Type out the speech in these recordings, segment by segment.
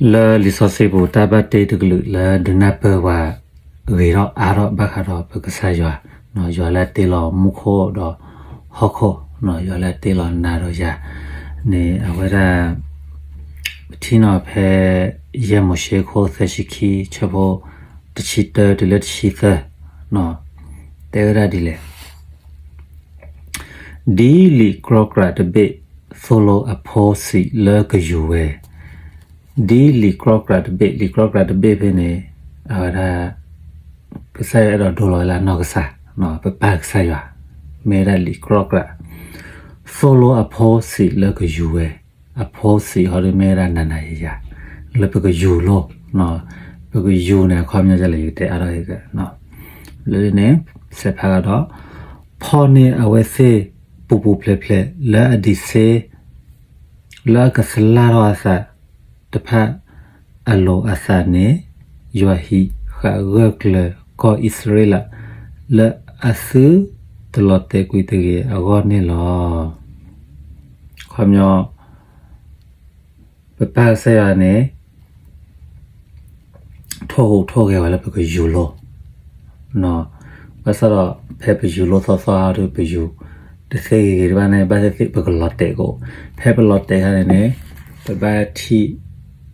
လၢလံာ်စီဆှံပူၤ တၢ်ဘၣ်တ့တကလုာ်လၢဒုးနၢ်ပၢၢ်ပှၤဂ့ၤထီၣ်အါထီၣ်ဘၣ်ဃးဒီးပကစၢ်ယွၤ, ယွၤလၢအတ့လီၤမူခိၣ်ဒီးဟီၣ်ခိၣ်, ယွၤလၢအတ့လီၤနၤဒီးယၤန့ၣ် အဝဲဒၣ် ပထံၣ်နီၤဖဲ ယဲၢ်မိၤၡ့ခိၣ်သၢဆံခံ ဆၢဖိ တဆံတၢတုၤလၢတဆံသၢ, တဲဝဲဒၣ်ဒ်လဲၣ်. ဒ်လံာ်ကြီကြးတဘ့ၣ်သိၣ်လိအဖိဆံးလၢကယူၤဝဲ, ဒ်လံာ်ကြီကြးတဘ့ၣ်, လံာ်ကြီကြးတဘ့ၣ်ဖဲန့ၣ် အဝဲဒၣ် ကစၢ်ယွၤအဲၣ်ဒိးဒိလီၤဝဲလၢအနီၢ်ကစၢ်, ပပၢ်ကစၢ်ယွၤ, မ့ၢ်ဝဲဒၣ်လံာ်ကြီကြး, သိၣ်လိအဖိဆံးလၢကယူၤဝဲ, အဖိဆံးဟီဒုးမ့ၢ်ဝဲဒၣ်နၤနၤယၤယၤ, လၢပကယူၤလိ, ပကယူၤန့ၣ် အခီပညီဒ်လဲၣ် ယကတဲအါထီၣ်, လၢန့ၣ် စဲးဖးလီၤဒီး, ဖီၣ်န့ၢ်အဝဲသ့ၣ်ပူၤပူၤဖျဲးဖျဲးလၢအဒံးဆှၢ လၢအကသလၢ်ထီၣ်အသးတဖၣ်အလိၤအသးန့ၣ်, ယွၤဟံးဃာ်ဂၢၢ်ကျၢၤကီၢ်အံၣ်စရ့လး လၢအသုတလီၤတဲာ်ကွံာ်တဂ့ၤအဂီၢ်န့ၣ်လီၤ. ခီပညီ ပပၢ်ကစၢ်ယွၤန့ၣ် ထိၣ်ဟူးထိၣ်ဂဲၤဝဲလၢပကယူၤလိ, ဘၣ်ဆၣ်ဒီး ဖဲပယူၤလိသီသီဟီဒုး ပယူၤတသ့ဂ့ၤဂ့ၤတဘၣ်န့ၣ် ဘၣ်သ့ၣ်သ့ၣ်ပကလီၤတဲာ်ကအိၣ်, ဖဲပလီၤတဲာ်ခါန့ၣ်န့ၣ် ပဘၣ်ထံၣ်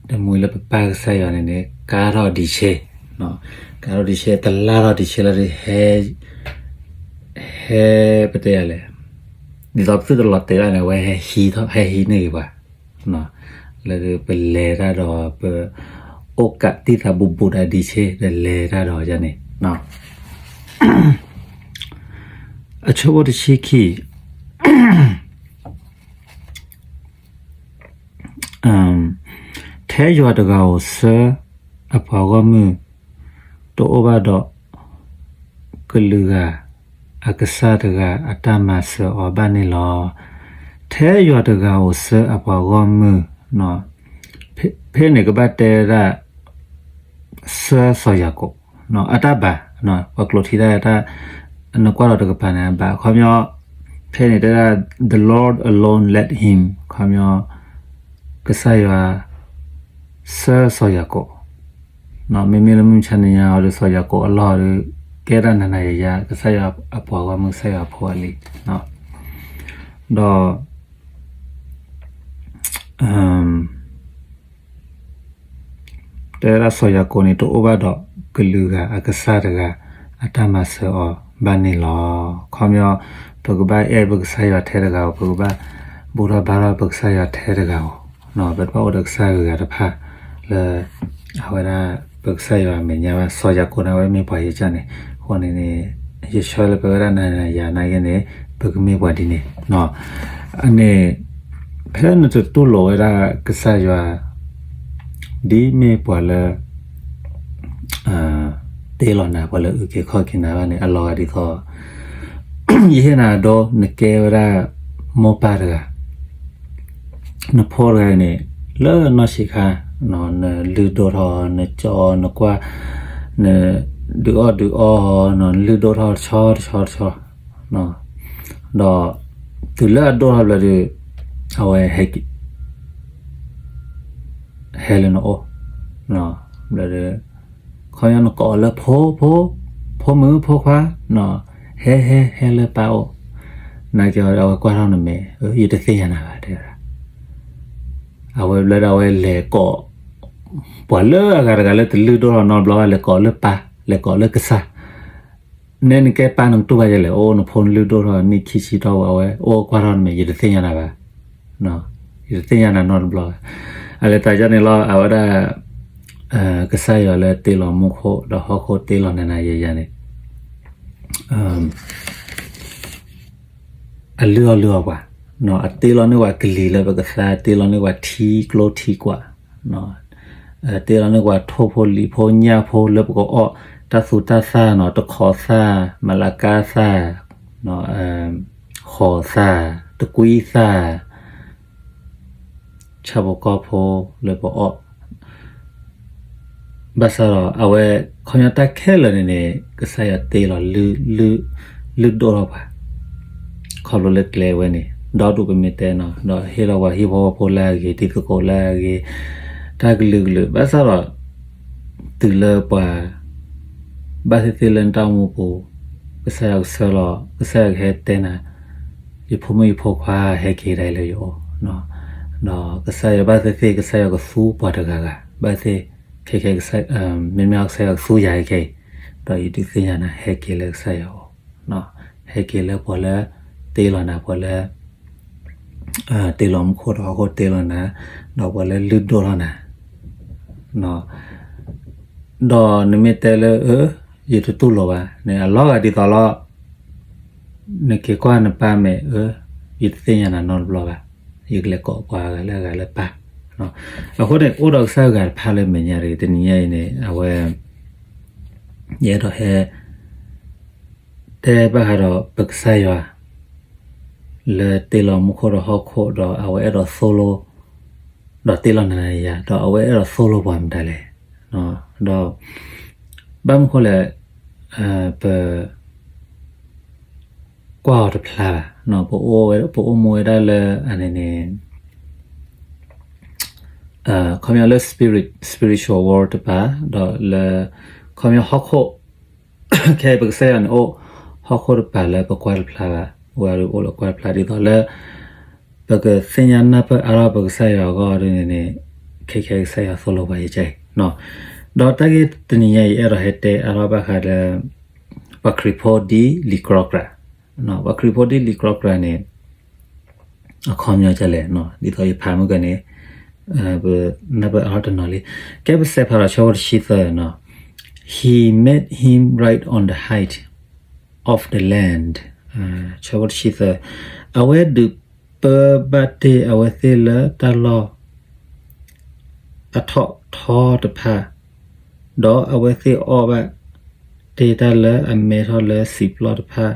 တမှံၤလၢပပၢ်ကစၢ်ယွၤန့ၣ်န့ၣ် ကါထီၣ်ဒံးဆှၢ, ကါထီၣ်ဒံးဆှၢ တလၢ်ထီၣ်ဒံးဆှၢလၢဒုး ဟဲ ဟဲပတဲယၤလဲၣ်, ဒ်သိးပသုတလီၤတဲာ်ဘၣ်န့ၣ် အဝဲဟဲဟံးထီၣ် ဟဲဟံးန့ၢ်ဂ့ၤပှၤ, လၢပလဲၤတၢ်ဒီး ပအိၣ်ကးတံၢ်သးဘူးဘူးဒီးဒံးဆှၢ ဒီးလဲၤတၢ်ဒီးယၤန့ၣ်, အဆၢဖိတဆံခံ ထဲယွၤတဂၤဧိၤဆှၢအပှၤဂီၢ်မုၢ် တအိၣ်ဘၣ်ဒီး ကလုာ်ဂၤအကစၢ်တဂၤအတၢ်မၤစၢၤအီၤဘၣ်န့ၣ်လီၤ. ထဲယွၤတဂၤဧိၤဆှၢအပှၤဂီၢ်မုၢ်, ဖဲန့ၣ်ကဘၣ်တဲဝဲဒၣ် ဆှၢစီၤယၤကိာ် အတၢ်ဘၣ်, ပှၤကျိးထံတၢ်တၢ် နကွၢ်ဒီးတကပၤန့ၣ်အဘၣ်, ခီပညီ ဖဲန့ၣ်တဲဒၣ် the Lord alone led him, ခီပညီ ကစၢ်ယွၤ ဆှၢစီၤယၤကိာ်, မ့မ့ၢ်လၢမုၢ်မဆါနံၤညါအီၤဒီး စီၤယၤကိာ်အလီၢ်ဒီး ကဲဒၣ်နၤနၤယၤယၤ ကစၢ်ယွၤအပှၤဂီၢ်မုၢ် ကစၢ်ယွၤအဖိအလံၤ, ဒီး တဲဝဲဒၣ်စီၤယၤကိာ်န့ၣ် တအိၣ်ဘၣ်ဒီးကလုာ်ဂၤအကစၢ်တဂၤ အတၢ်မၤစၢၤအီၤဘၣ်န့ၣ်လီၤ. ခီပညီ ပကဘၣ်အဲၣ်ပကစၢ်ယွၤထဲတဂၤဧိၤ, ပကဘၣ်ဘူၣ်ထီၣ်ဘါထီၣ်ပကစၢ်ယွၤထဲတဂၤဧိၤ, ပတဘၣ်အိၣ်ဒီးကစၢ်ဂုၤဂၤတဖၣ်လၢ အဝဲဒၣ် ပကစၢ်ယွၤအမဲာ်ညါဘၣ်. စီၤယၤကိာ်န့ၣ် အဝဲမ့ၢ်ပှၤယကၢ်န့ၣ်, အဃိန့ၣ်န့ၣ် ယဆၢလၢပဝဲဒၣ်နၤနၤယၤနာ်က့န့ၣ် ပကမ့ၢ်ပှၤဒ်န့ၣ် အန့ၣ် ဖဲနတတူၢ်လိာ်ဝဲဒၣ်ကစၢ်ယွၤ ဒ်မ့ၢ်ပှၤလၢ တ့လီၤနၤပှၤလၢအုၣ်က့ၤခီၣ်က့ၤနၤဘၣ်န့ၣ် အလီၤဂာ်ဒ်သိး ယဟ့ၣ်နၤဒိ နကဲဝဲဒၣ်မိၢ်ပၢ်တဂၤ နဖိတဂၤန့ၣ် လၢနီၢ်ဆံးခါ နလုၢ်ဒိၣ်ထီၣ် နကၠီ နကွၢ် နဒုးအီၣ်ဒုးအီ နလုၢ်ဒိၣ်ထီၣ်တဆီတဆီတဆီ ဒီးတုၤလၢအဒိၣ်ထီၣ်ဘျီဒီး အဝဲ ဟဲလၢနအိၣ် ဘျီဒီး ခီပညီနကိးအီၤလၢဖိ ဖိ ဖိမုၣ်ဖိခွါ ဟဲ ဟဲ ဟဲလၢပၢ်အိၣ် နာ်က့ၤအီၤဒီး အဝဲကွၢ်ထီၣ်နမဲာ် ယတသ့ၣ်ညါနၤဘၣ် တဲဝဲဒၣ် အဝဲဘျီဒီး အဝဲလဲၤကိး ပှၤလၢအဂၤတဂၤလၢတလုၢ်ဒိၣ်ထီၣ်နီတဘျီဘၣ် လဲၤကိးလၢပၢ် လဲၤကိးလၢကစၢ် နဲနကဲပၢ်နကတူၢ်ဘၣ်ယဲလဲၣ် အိၣ်နဖိနလုၢ်ဒိၣ်ထီၣ် နံၣ်ခံဆံထီၣ်ဝဲ အဝဲအိၣ်ကွၢ်ထီၣ်နမဲာ် ယတသ့ၣ်ညါနၤဘၣ် ယတသ့ၣ်ညါနၤနီတဘျီဘၣ် အလဲၤသးယါန့ၣ်လီၤ အဝဲဒၣ် ကစၢ်ယွၤလၢတ့လီၤမူခိၣ် ဒီးဟီၣ်ခိၣ်တ့လီၤနၤနၤယၤယၤန့ၣ် အလုၢ်အီၣ်လုၢ်အီပှၤ အတ့လီၤန့ၢ်ပှၤကလံၤလၢပကသါ တ့လီၤန့ၢ်ပှၤထံကျိထံကွာ် တ့လီၤန့ၢ်ပှၤထိၣ်ဖိလံၤဖိညၣ်ဖိလၢပကအီၣ် တၢ်သူတၢ်သၣ်နီၤ တခိးသၣ် မလါကါသၣ် ဃိးသၣ် တကွံသၣ် ဆၣ်ဖိကီၢ်ဖိလၢပအီၣ် ဘၣ်ဆၣ်ဒီး အဝဲ ခီပညီတၢ်ခဲလၢာ်န့ၣ်န့ၣ် ကစၢ်ယွၤတ့လီၤလုၢ်ဒိၣ်ထီၣ်ပှၤ ခီဖျိလၢကျဲဝဲန့ၣ် ဒီဒူၣ်ပမ့ၢ်တဲနီၤ ဒီးဟ့ၣ်လီၤပှၤဟံၣ်ဖိဃီဖိလၢအဂ့ၤ တံၤသကိးလၢအဂ့ၤ တၢ်ကလုာ်ကလုာ် ဘၣ်ဆၣ်ဒီး တုၤလၢပှၤ ဘၣ်သ့ၣ်သ့ၣ်လၢနတၢ်အိၣ်မူပူၤ ကစၢ်ယွၤကဆှၢလီၤ ကစၢ်ယွၤကဟဲတဲနၤ ယဖိမုၣ်ယဖိခွါဟဲက့ၤဒၣ်လၢယအိၣ်, ဒီးကစၢ်ယွၤဘၣ်သ့ၣ်သ့ၣ် ကစၢ်ယွၤကသူပှၤတဂၤဂၤ ဘၣ်သ့ၣ် ခဲခဲ မ့မ့ၢ်ကစၢ်ယွၤကသူယၤခဲခဲအံၤ, ဒီးယဒုးသ့ၣ်ညါနၤ ဟဲက့ၤလၢကစၢ်ယွၤအအိၣ်, ဟဲက့ၤလၢပှၤလၢ တ့လီၤနၤ ပှၤလၢ တ့လီၤမူခိၣ်ဒီးဟီၣ်ခိၣ်တ့လီၤနၤ, ဒီးပှၤလၢလုၢ်ဒိၣ်ထီၣ်နၤ, ဒီးနမ့ၢ်တဲလၢ အၢ ယတတူၢ်လိာ်ဘၣ်န့ၣ် အလီၤဂာ်ဒ်သိးလီၤ, နက့ၤကွၢ်နပၢ်မဲာ် အၢ ယတသ့ၣ်ညါနၤနီတဘျီဘၣ်, ယကလဲၤကိးပှၤဂၤလၢအဂၤလၢပၢ်, အဃိန့ၣ် အိၣ်ဒီးကစၢ်ဂၤတဖၣ်လၢမဲာ်ညါတဂ့ၤ တနံၤညါအံၤန့ၣ် အဝဲ ယအဲၣ်ဒိးဟဲ တဲဘၣ်ဃးဒီးပကစၢ်ယွၤ လၢတ့လီၤမူခိၣ်ဒီးဟီၣ်ခိၣ် ဒီးအဝဲအဲၣ်ဒိးသိၣ်လိ ဒီးတ့လီၤနၤယၤ ဒီးအဝဲအဲၣ်ဒိးသိၣ်လိပှၤမတၤလဲၣ်, ဒီး ဘၣ်မနုၤဃိလဲၣ်, ပ ကွၢ်အီၤတဖျါဘၣ်, ပအိၣ်မူဝဲဒၣ်လၢအန့ၣ်န့ၣ် ခီပညီလၢ spirit, spiritual world တပၤ, ဒီးလၢ ခီပညီဟီၣ်ခိၣ် ခဲအံၤပကစၢ်ယွၤန့ၣ်အိၣ် ဟီၣ်ခိၣ်တပၤလၢပကွၢ်တဖျါဘၣ်, ဝဲဒၣ်အိၣ်လၢကွၢ်တဖျါဒ်သိးလၢ ပကသ့ၣ်ညါနၢ်ပၢၢ်အါထီၣ်ပကစၢ်ယွၤအဂီၢ်ဒ်န့ၣ်န့ၣ် ခဲခဲကစၢ်ယွၤသိၣ်လိပှၤယကဲအံၤ, ဒီးတၢ်ဂ့ၢ်တနံၤညါအံၤ အဲၣ်ဒိးဟဲတဲအါထီၣ်ဘၣ်ဃးလၢ ပှၤခရံာ်ဖိဒ်လံာ်ကြီကြာ်, ပှၤခရံာ်ဖိဒ်လံာ်ကြီကြာ်န့ၣ် အခီပညီဒ်လဲၣ်, ဒ်သိးယဖးမုၢ်ကန့ၣ် နၢ်ပၢၢ်အါထီၣ်တနီၤလံ. ကဲပစဲးဖးဒီးဆၢဖိတဆံသၢ, He made him ride on the height of the land, ဆၢဖိတဆံသၢ, အဝဲဒုးပၢဘၣ်တ့ၢ်အဝဲသ့ၣ်လၢတၢ်လီၢ် အထီၣ်ထီတဖၣ်, ဒီးအဝဲသ့ၣ်အီၣ်ဘၣ်တ့ၢ်တၢ်လၢအမဲထီၣ်လၢစံာ်ပျီတဖၣ်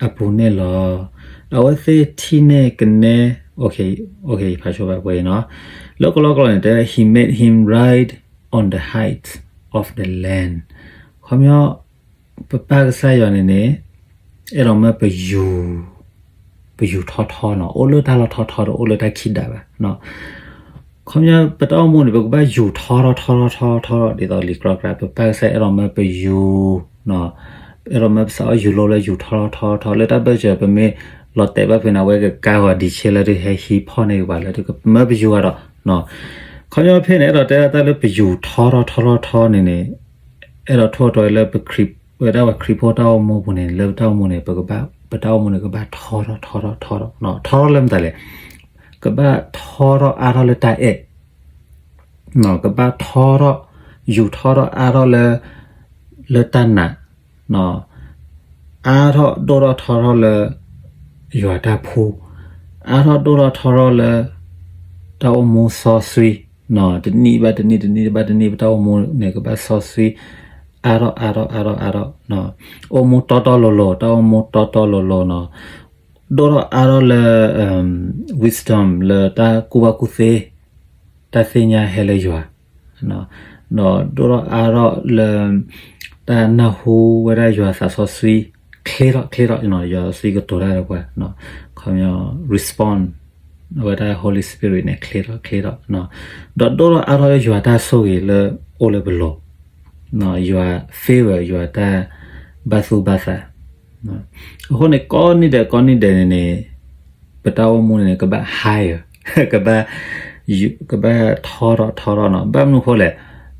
အပူၤန့ၣ်လီၤ. အဝဲသ့ၣ်ထံၣ်န့ၢ်ကနဲ, ဖးဆိဘၣ်ပှဲၤနီၤ, လၢကလီကလီန့ၣ် တဲ He made him ride on the heights of the land, ခီပညီ ပပၢ်ကစၢ်ယွၤန့ၣ်န့ၣ် အဲၣ်ဒိးမၢပယူၤ, ပယူၤထီထီနီၤ, အိၣ်လၢတၢ်လီၢ်ထီထီဒီး အိၣ်လၢတၢ်ခံးဒၣ်ဘၣ်. ခီပညီ ပတၢ်အိၣ်မူန့ၣ် ပကဘၣ်ယူၤထီထီထီထီထီထီ ဒ်သိးလံာ်ကြီကြာ် ပပၢ်ကစၢ်အဲၣ်ဒိးမၢပယူၤ, အဲၣ်ဒိးမၢပစးအီၣ်ယူၤလိလၢယူၤထီထီထီထီ လၢတၢ်ဘၢၣ်စၢၤ ပမ့ၢ်လီၤတဲာ်ဘၣ်ဖဲန့ၣ် အဝဲကကါဂီၤဒံးဆ့လၢဒုးဟဲဟံးဖီၣ်န့ၢ်ပှၤလၢဒုးကမၢပယူၤဂၤဒီး ခီပညီဖဲန့ၣ် အဲၣ်ဒိးတဲဒၣ်တၢ်လၢပယူၤထီထီထီထီထီန့ၣ်န့ၣ် အဲၣ်ဒိးထိၣ်သတြီၤလၢ ဝဲဒၣ်ပှၤခရံာ်ဖိတၢ်အိၣ်မူပူၤန့ၣ် လၢပတၢ်အိၣ်မူန့ၣ် ပကဘၣ် ပတၢ်အိၣ်မူန့ၣ် ကဘၣ်ထီထီၣ်ထီထီၣ်ထီထီၣ် ထီထီၣ်လၢမတၤလဲၣ်, ကဘၣ်ထီထီၣ်အါထီၣ်လၢတၢ်အဲၣ်, ကဘၣ်ထီထီၣ် ယူၤထီထီၣ်အါထီၣ်လၢ လၢတၢ်နာ် အါထီၣ်ဒိၣ်ထီၣ်ထီထီၣ်လၢ ယွၤတၢ်ဖှူ, အါထီၣ်ဒိၣ်ထီၣ်ထီထီၣ်လၢ တၢ်အိၣ်မူစီဆှံ, တနံၣ်ဘၣ်တနံၣ် တနံၣ်ဘၣ်တနံၣ် ပတၢ်အိၣ်မူန့ၣ် ကဘၣ်စီဆှံ အါထီၣ် အါထီၣ် အါထီၣ် အါထီၣ်, အိၣ်မူတီတီလိၤလိၤ တၢ်အိၣ်မူတီတီလိၤလိၤနီၤ, ဒိၣ်ထီၣ်အါထီၣ်လၢ wisdom လၢတၢ်ကူၣ်ဘၣ်ကူၣ်သ့ တၢ်သ့ၣ်ညါဟဲလၢယွၤ, ဒီးဒိၣ်ထီၣ်အါထီၣ်လၢ တၢ်နၢ်ဟူဝဲဒၣ်ယွၤသးစီဆှံ ချ့ထီၣ်ချ့ထီၣ်, ယွၤသးစီဆှံကတိၤတၢ်ဒီးပှၤ, ခီပညီ respond အဝဲဒၣ် Holy Spirit န့ၣ် ချ့ထီၣ်ချ့ထီၣ်, ဒီးဒိၣ်ထီၣ်အါထီၣ်လၢယွၤတၢ်ဆိၣ်ဂ့ၤလၢအိၣ်လၢပလိၤ, ယွၤ favor ယွၤတၢ်ဘၣ်သူၣ်ဘၣ်သး, အဃိန့ၣ် ကိးနံၤဒဲးကိးနံၤဒဲးန့ၣ်န့ၣ် ပတၢ်အိၣ်မူန့ၣ်န့ၣ် ကဘၣ် higher ကဘၣ် ကဘၣ်ထီထီၣ်ထီထီၣ်နီၤ, ဘၣ်မနုၤအဃိလဲၣ်,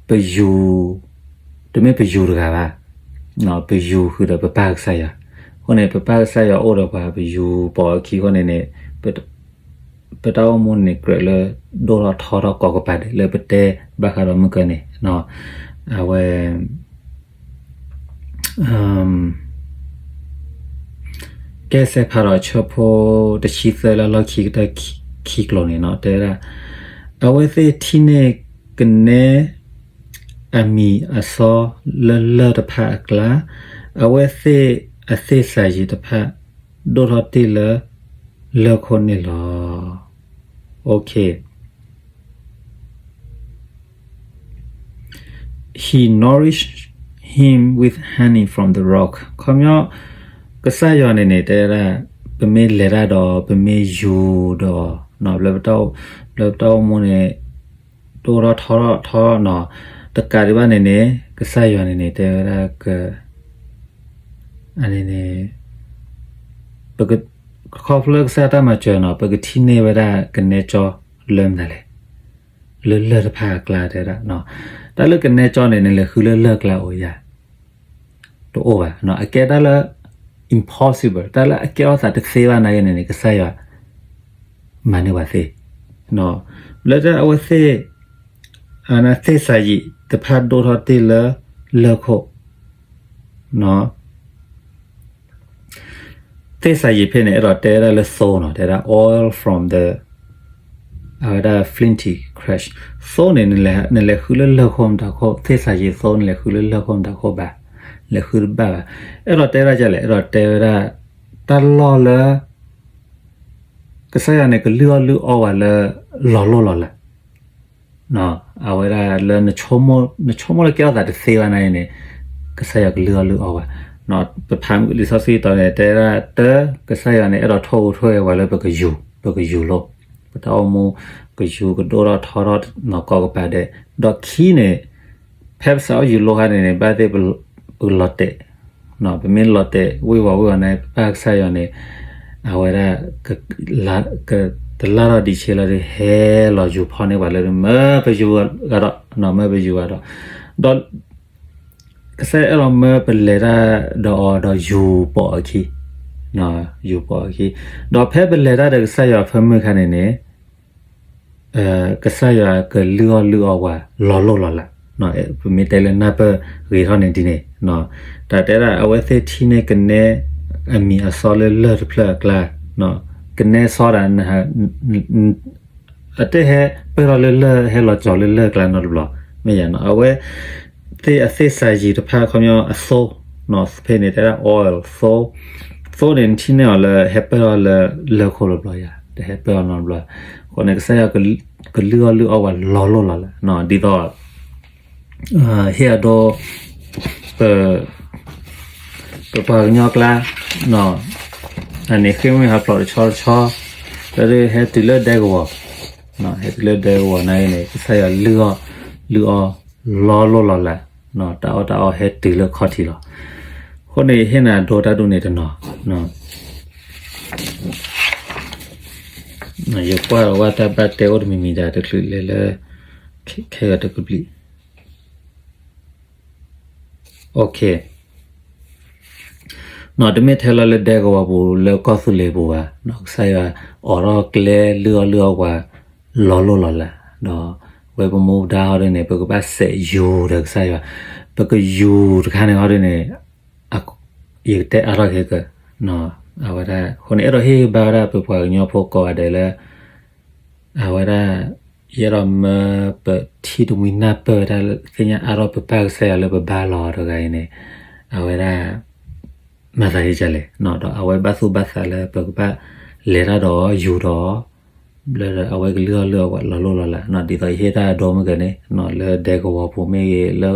ပယူၤ တမ့ၢ်ပယူၤတဂၤဘၣ်, ပယူၤဃုာ်ဒီးပပၢ်ကစၢ်ယွၤ, အဃိန့ၣ် ပပၢ်ကစၢ်ယွၤအိၣ်ဒီးပှၤ ပယူၤပိာ်အခံအဃိန့ၣ်န့ၣ် ပတၢ်အိၣ်မူန့ၣ် ကြၢးလၢ ဒိၣ်ထီၣ်ထီထီၣ်ကိးကပၤဒဲးလၢပတဲဘၣ်ဃးဒီးမုၢ်ကၢန့ၣ်, အဝဲ ကဲစဲးဖးဒီးဆၢဖိတဆံသၢလၢလီၢ်ခံကတၢၢ်ခံကျိၤန့ၣ်နီၤ, တဲဝဲဒၣ် အဝဲသ့ၣ်ထံၣ်န့ၢ်ကနဲ အမံၤအသီလၢလၢၢ်တဖၣ်အကျါ, အဝဲသ့ၣ်အသ့ၣ်စၤယံၤတဖၣ် ဒိၣ်ထီၣ်တ့ၢ်လၢ လၢၢ်ခိၣ်န့ၣ်လီၤ. He nourished him with honey from the rock. ခီပညီ ကစၢ်ယွၤန့ၣ်န့ၣ် တဲဝဲဒၣ် ပမ့ၢ်လဲၤတၢ်ဒီး ပမ့ၢ်ယူၤဒီး လၢပတၢ်အိၣ်မူန့ၣ် ဒိၣ်ထီၣ်ထီထီၣ်ထီနီၤ, တကးဒံးဘၣ်န့ၣ်န့ၣ် ကစၢ်ယွၤန့ၣ်န့ၣ် တဲဝဲဒၣ် အန့ၣ်န့ၣ် ပက ခီဖျိကစၢ်ယွၤတၢ်မၤစၢၤနီၤ ပကထံၣ်န့ၢ်ဝဲဒၣ်ကနဲကၠီလၢမနုၤလဲၣ်, လၢလၢၢ်တဖၣ်အကျါတဲဒၣ်, တၢ်လၢကနဲကၠီန့ၣ် နလဲၤဃုလၢလၢၢ်ကျါအိၣ်ယၤ တအိၣ်ဘၣ်, အကဲတၢ်လၢ impossible တၢ်လၢအကဲထီၣ်သးတသ့ဘၣ်နာ်က့န့ၣ်န့ၣ် ကစၢ်ယွၤ မၤန့ၢ်ပှၤသ့, လၢတၢ်အဝဲသ့ၣ် သ့ၣ်စၤယံးတဖၣ်ဒိၣ်ထီၣ်တ့ၢ်လၢလၢၢ်ခိၣ် သ့ၣ်စၤယံးဖဲန့ၣ် အဲၣ်ဒိးတဲဝဲဒၣ်လၢသိနီၤ, တဲဒၣ် oil from the အဝဲဒၣ် flinty crash သိန့ၣ် နလဲၤဃုလၢလၢၢ်ခိၣ်မတၤခိၣ်, သ့ၣ်စၤယံးသိန့ၣ် လဲၤဃုလၢလၢၢ်ခိၣ်မတၤခိၣ်ဘၣ်, လဲၤဃုတဘၣ်ဘၣ်. အဲၣ်ဒိးတဲဝဲဒၣ်ဒ်လဲၣ်, အဲၣ်ဒိးတဲဝဲဒၣ် တၢ်လီၢ်လၢ ကစၢ်ယွၤန့ၣ် ကလုၢ်အီၣ်လုၢ်အီပှၤလၢ လီၤလိၢ်လီၤလး အဝဲဒၣ်လၢ နဆိကမိၣ်လၢကဲထီၣ်သးတသ့ဘၣ်နာ်က့န့ၣ် ကစၢ်ယွၤကလုၢ်အီၣ်လုၢ်အီပှၤ, ပဖးလံာ်စီဆှံတီၤန့ၣ် တဲဒၣ်တၢ် ကစၢ်ယွၤန့ၣ် အဲၣ်ဒိးထိၣ်ဟူးထိၣ်ဂဲၤပှၤလၢပကယူၤ, ပကယူၤလိာ်, ပတၢ်အိၣ်မူ ကယူၤကဒိၣ်ထီၣ်ထီထီၣ်နီၤ ကိးကပၤဒဲး, ဒီးခံန့ၣ် ဖဲပစးထီၣ်ယူၤလိာ်ခါန့ၣ်န့ၣ် ဘၣ်သ့ၣ် ပလီၤတဲာ် ပမ့ၢ်လီၤတဲာ်ဝ့ၤဝီၤဝ့ၤဝီၤန့ၣ် ပပၢ်ကစၢ်ယွၤန့ၣ် အဝဲဒၣ် တလၢ်ထီၣ်ဒံးဆ့လီၤဒီး ဟဲလီၤယူၤဖီၣ်န့ၢ်ပှၤလၢ မၢပယူၤဂၤဒီး, မၢပယူၤဂၤဒီး, ဒီး ကစၢ်ယွၤအဲၣ်ဒိးမၢပလဲၤတၢ်ဒီးအီၤဒီးယူၤပိာ်အခံ, ယူၤပိာ်အခံ, ဒီးဖဲပလဲၤတၢ်ဒီးကစၢ်ယွၤအဖၢမုၢ်အခါန့ၣ်န့ၣ် ကစၢ်ယွၤကလုၢ်အီၣ်လုၢ်အီပှၤလီၤလိၢ်လီၤလး, ပမ့ၢ်တဲလၢနၢ်ပၢၢ်ဂ့ၤထီၣ်န့ၣ်ဒ်န့ၣ်, တၢ်တဲဒၣ်အဝဲသ့ၣ်ထံၣ်န့ၢ်ကနဲအမံၤအသီလၢလၢၢ်တဖျၢၣ်အကျါ, ကနဲစီဒၣ် အတဟဲပၢၢ်ထီၣ်လၢလၢၢ် ဟဲလီၤကၠီၤလၢလၢၢ်ကျါနီတဘျီ, မ့ၢ်ယၤနီၤ အဝဲသ့ၣ်အသ့ၣ်စၤယံးတဖၣ်ခီပညီအသိ, ဖဲန့ၣ်တဲဒၣ် oil သိ, သိန့ၣ် နထံၣ်န့ၢ်အီၤလၢ ဟဲပၢၢ်ထီၣ်လၢလၢၢ်ခိၣ်လီၤဘျီယၤ, တဟဲပၢၢ်ထီၣ်နီတဘျီ, အဃိန့ၣ် ကစၢ်ယွၤကလုၢ်အီၣ်လုၢ်အီပှၤလီၤလိၢ်လီၤလး, ဒ်သိး ဟ့ၣ်အဒိ ပ ပပှၤကညီကျါ အန့ၣ်ဃ့ၢ်မှံဟးဖျိးတဆီတဆီ လၢဟဲတုၤလၢဒဲကဝီၤ, ဟဲတုၤလၢဒဲကဝီၤနာ်က့န့ၣ် ကစၢ်ယွၤလုၢ်အီၣ်လုၢ်အီ လီၤလိၢ်လီၤလး, တၢ်အီၣ်တၢ်အီဟဲတုၤလၢခီၣ်ထံးလီၤ. အဃိန့ၣ် ယဟ့ၣ်နၤဒိတၢ်ဒ်န့ၣ်တနီၤ ယကွၢ်ဝဲတၢ်ဘၣ်တဲအိၣ်တမံၤမံၤဒၣ်တချုးလဲၤလၢ ခဲဂၤတကဘျံး တမ့ၢ်ထဲလီၤလၢဒဲကဝီၤပူၤလၢကီၢ်သူလ့ၤပူၤဘၣ်, ကစၢ်ယွၤအိးထီၣ်ကျဲလုၢ်အီၣ်လုၢ်အီပှၤ လီၤလိၢ်လီၤလး, ဒီးဝဲပမူပဒါဟီဒ်န့ၣ် ပကဘၣ်စဲးယူၤဒီးကစၢ်ယွၤ, ပကယူၤတခါန့ၣ်ဟီဒ်န့ၣ် ယကတဲအါထီၣ်ခဲကၢၤ, အဝဲဒၣ် အဃိန့ၣ် အဲၣ်ဒိးဟ့ၣ်ဂံၢ်ဘါဝဲဒၣ်ပပှၤကညီဖိကိးဂၤဒဲးလၢ အဝဲဒၣ် ယအဲၣ်ဒိးမၢပထံၣ်တမှံနၢ်ပၢၢ်ဝဲဒၣ် သ့ၣ်ညါအါထီၣ်ပပၢ်ကစၢ်ယွၤလၢပဘါလီၤတဂၤအံၤန့ၣ် အဝဲဒၣ် မၤသးဒ်လဲၣ်, ဒီးအဝဲဘၣ်သူၣ်ဘၣ်သးလၢပကဘၣ်လဲၤတၢ်ဒီးယူၤဒီး လၢအဝဲကလုၢ်အီၣ်လုၢ်အီပှၤလီၤလိၢ်လီၤလး, ဒ်သိးယဟ့ၣ်တၢ်ဒိမ့ၢ်ဂ့ၤန့ၣ် လၢဒဲကဝီၤပူၤမ့ၢ်ဂ့ၤ, လၢ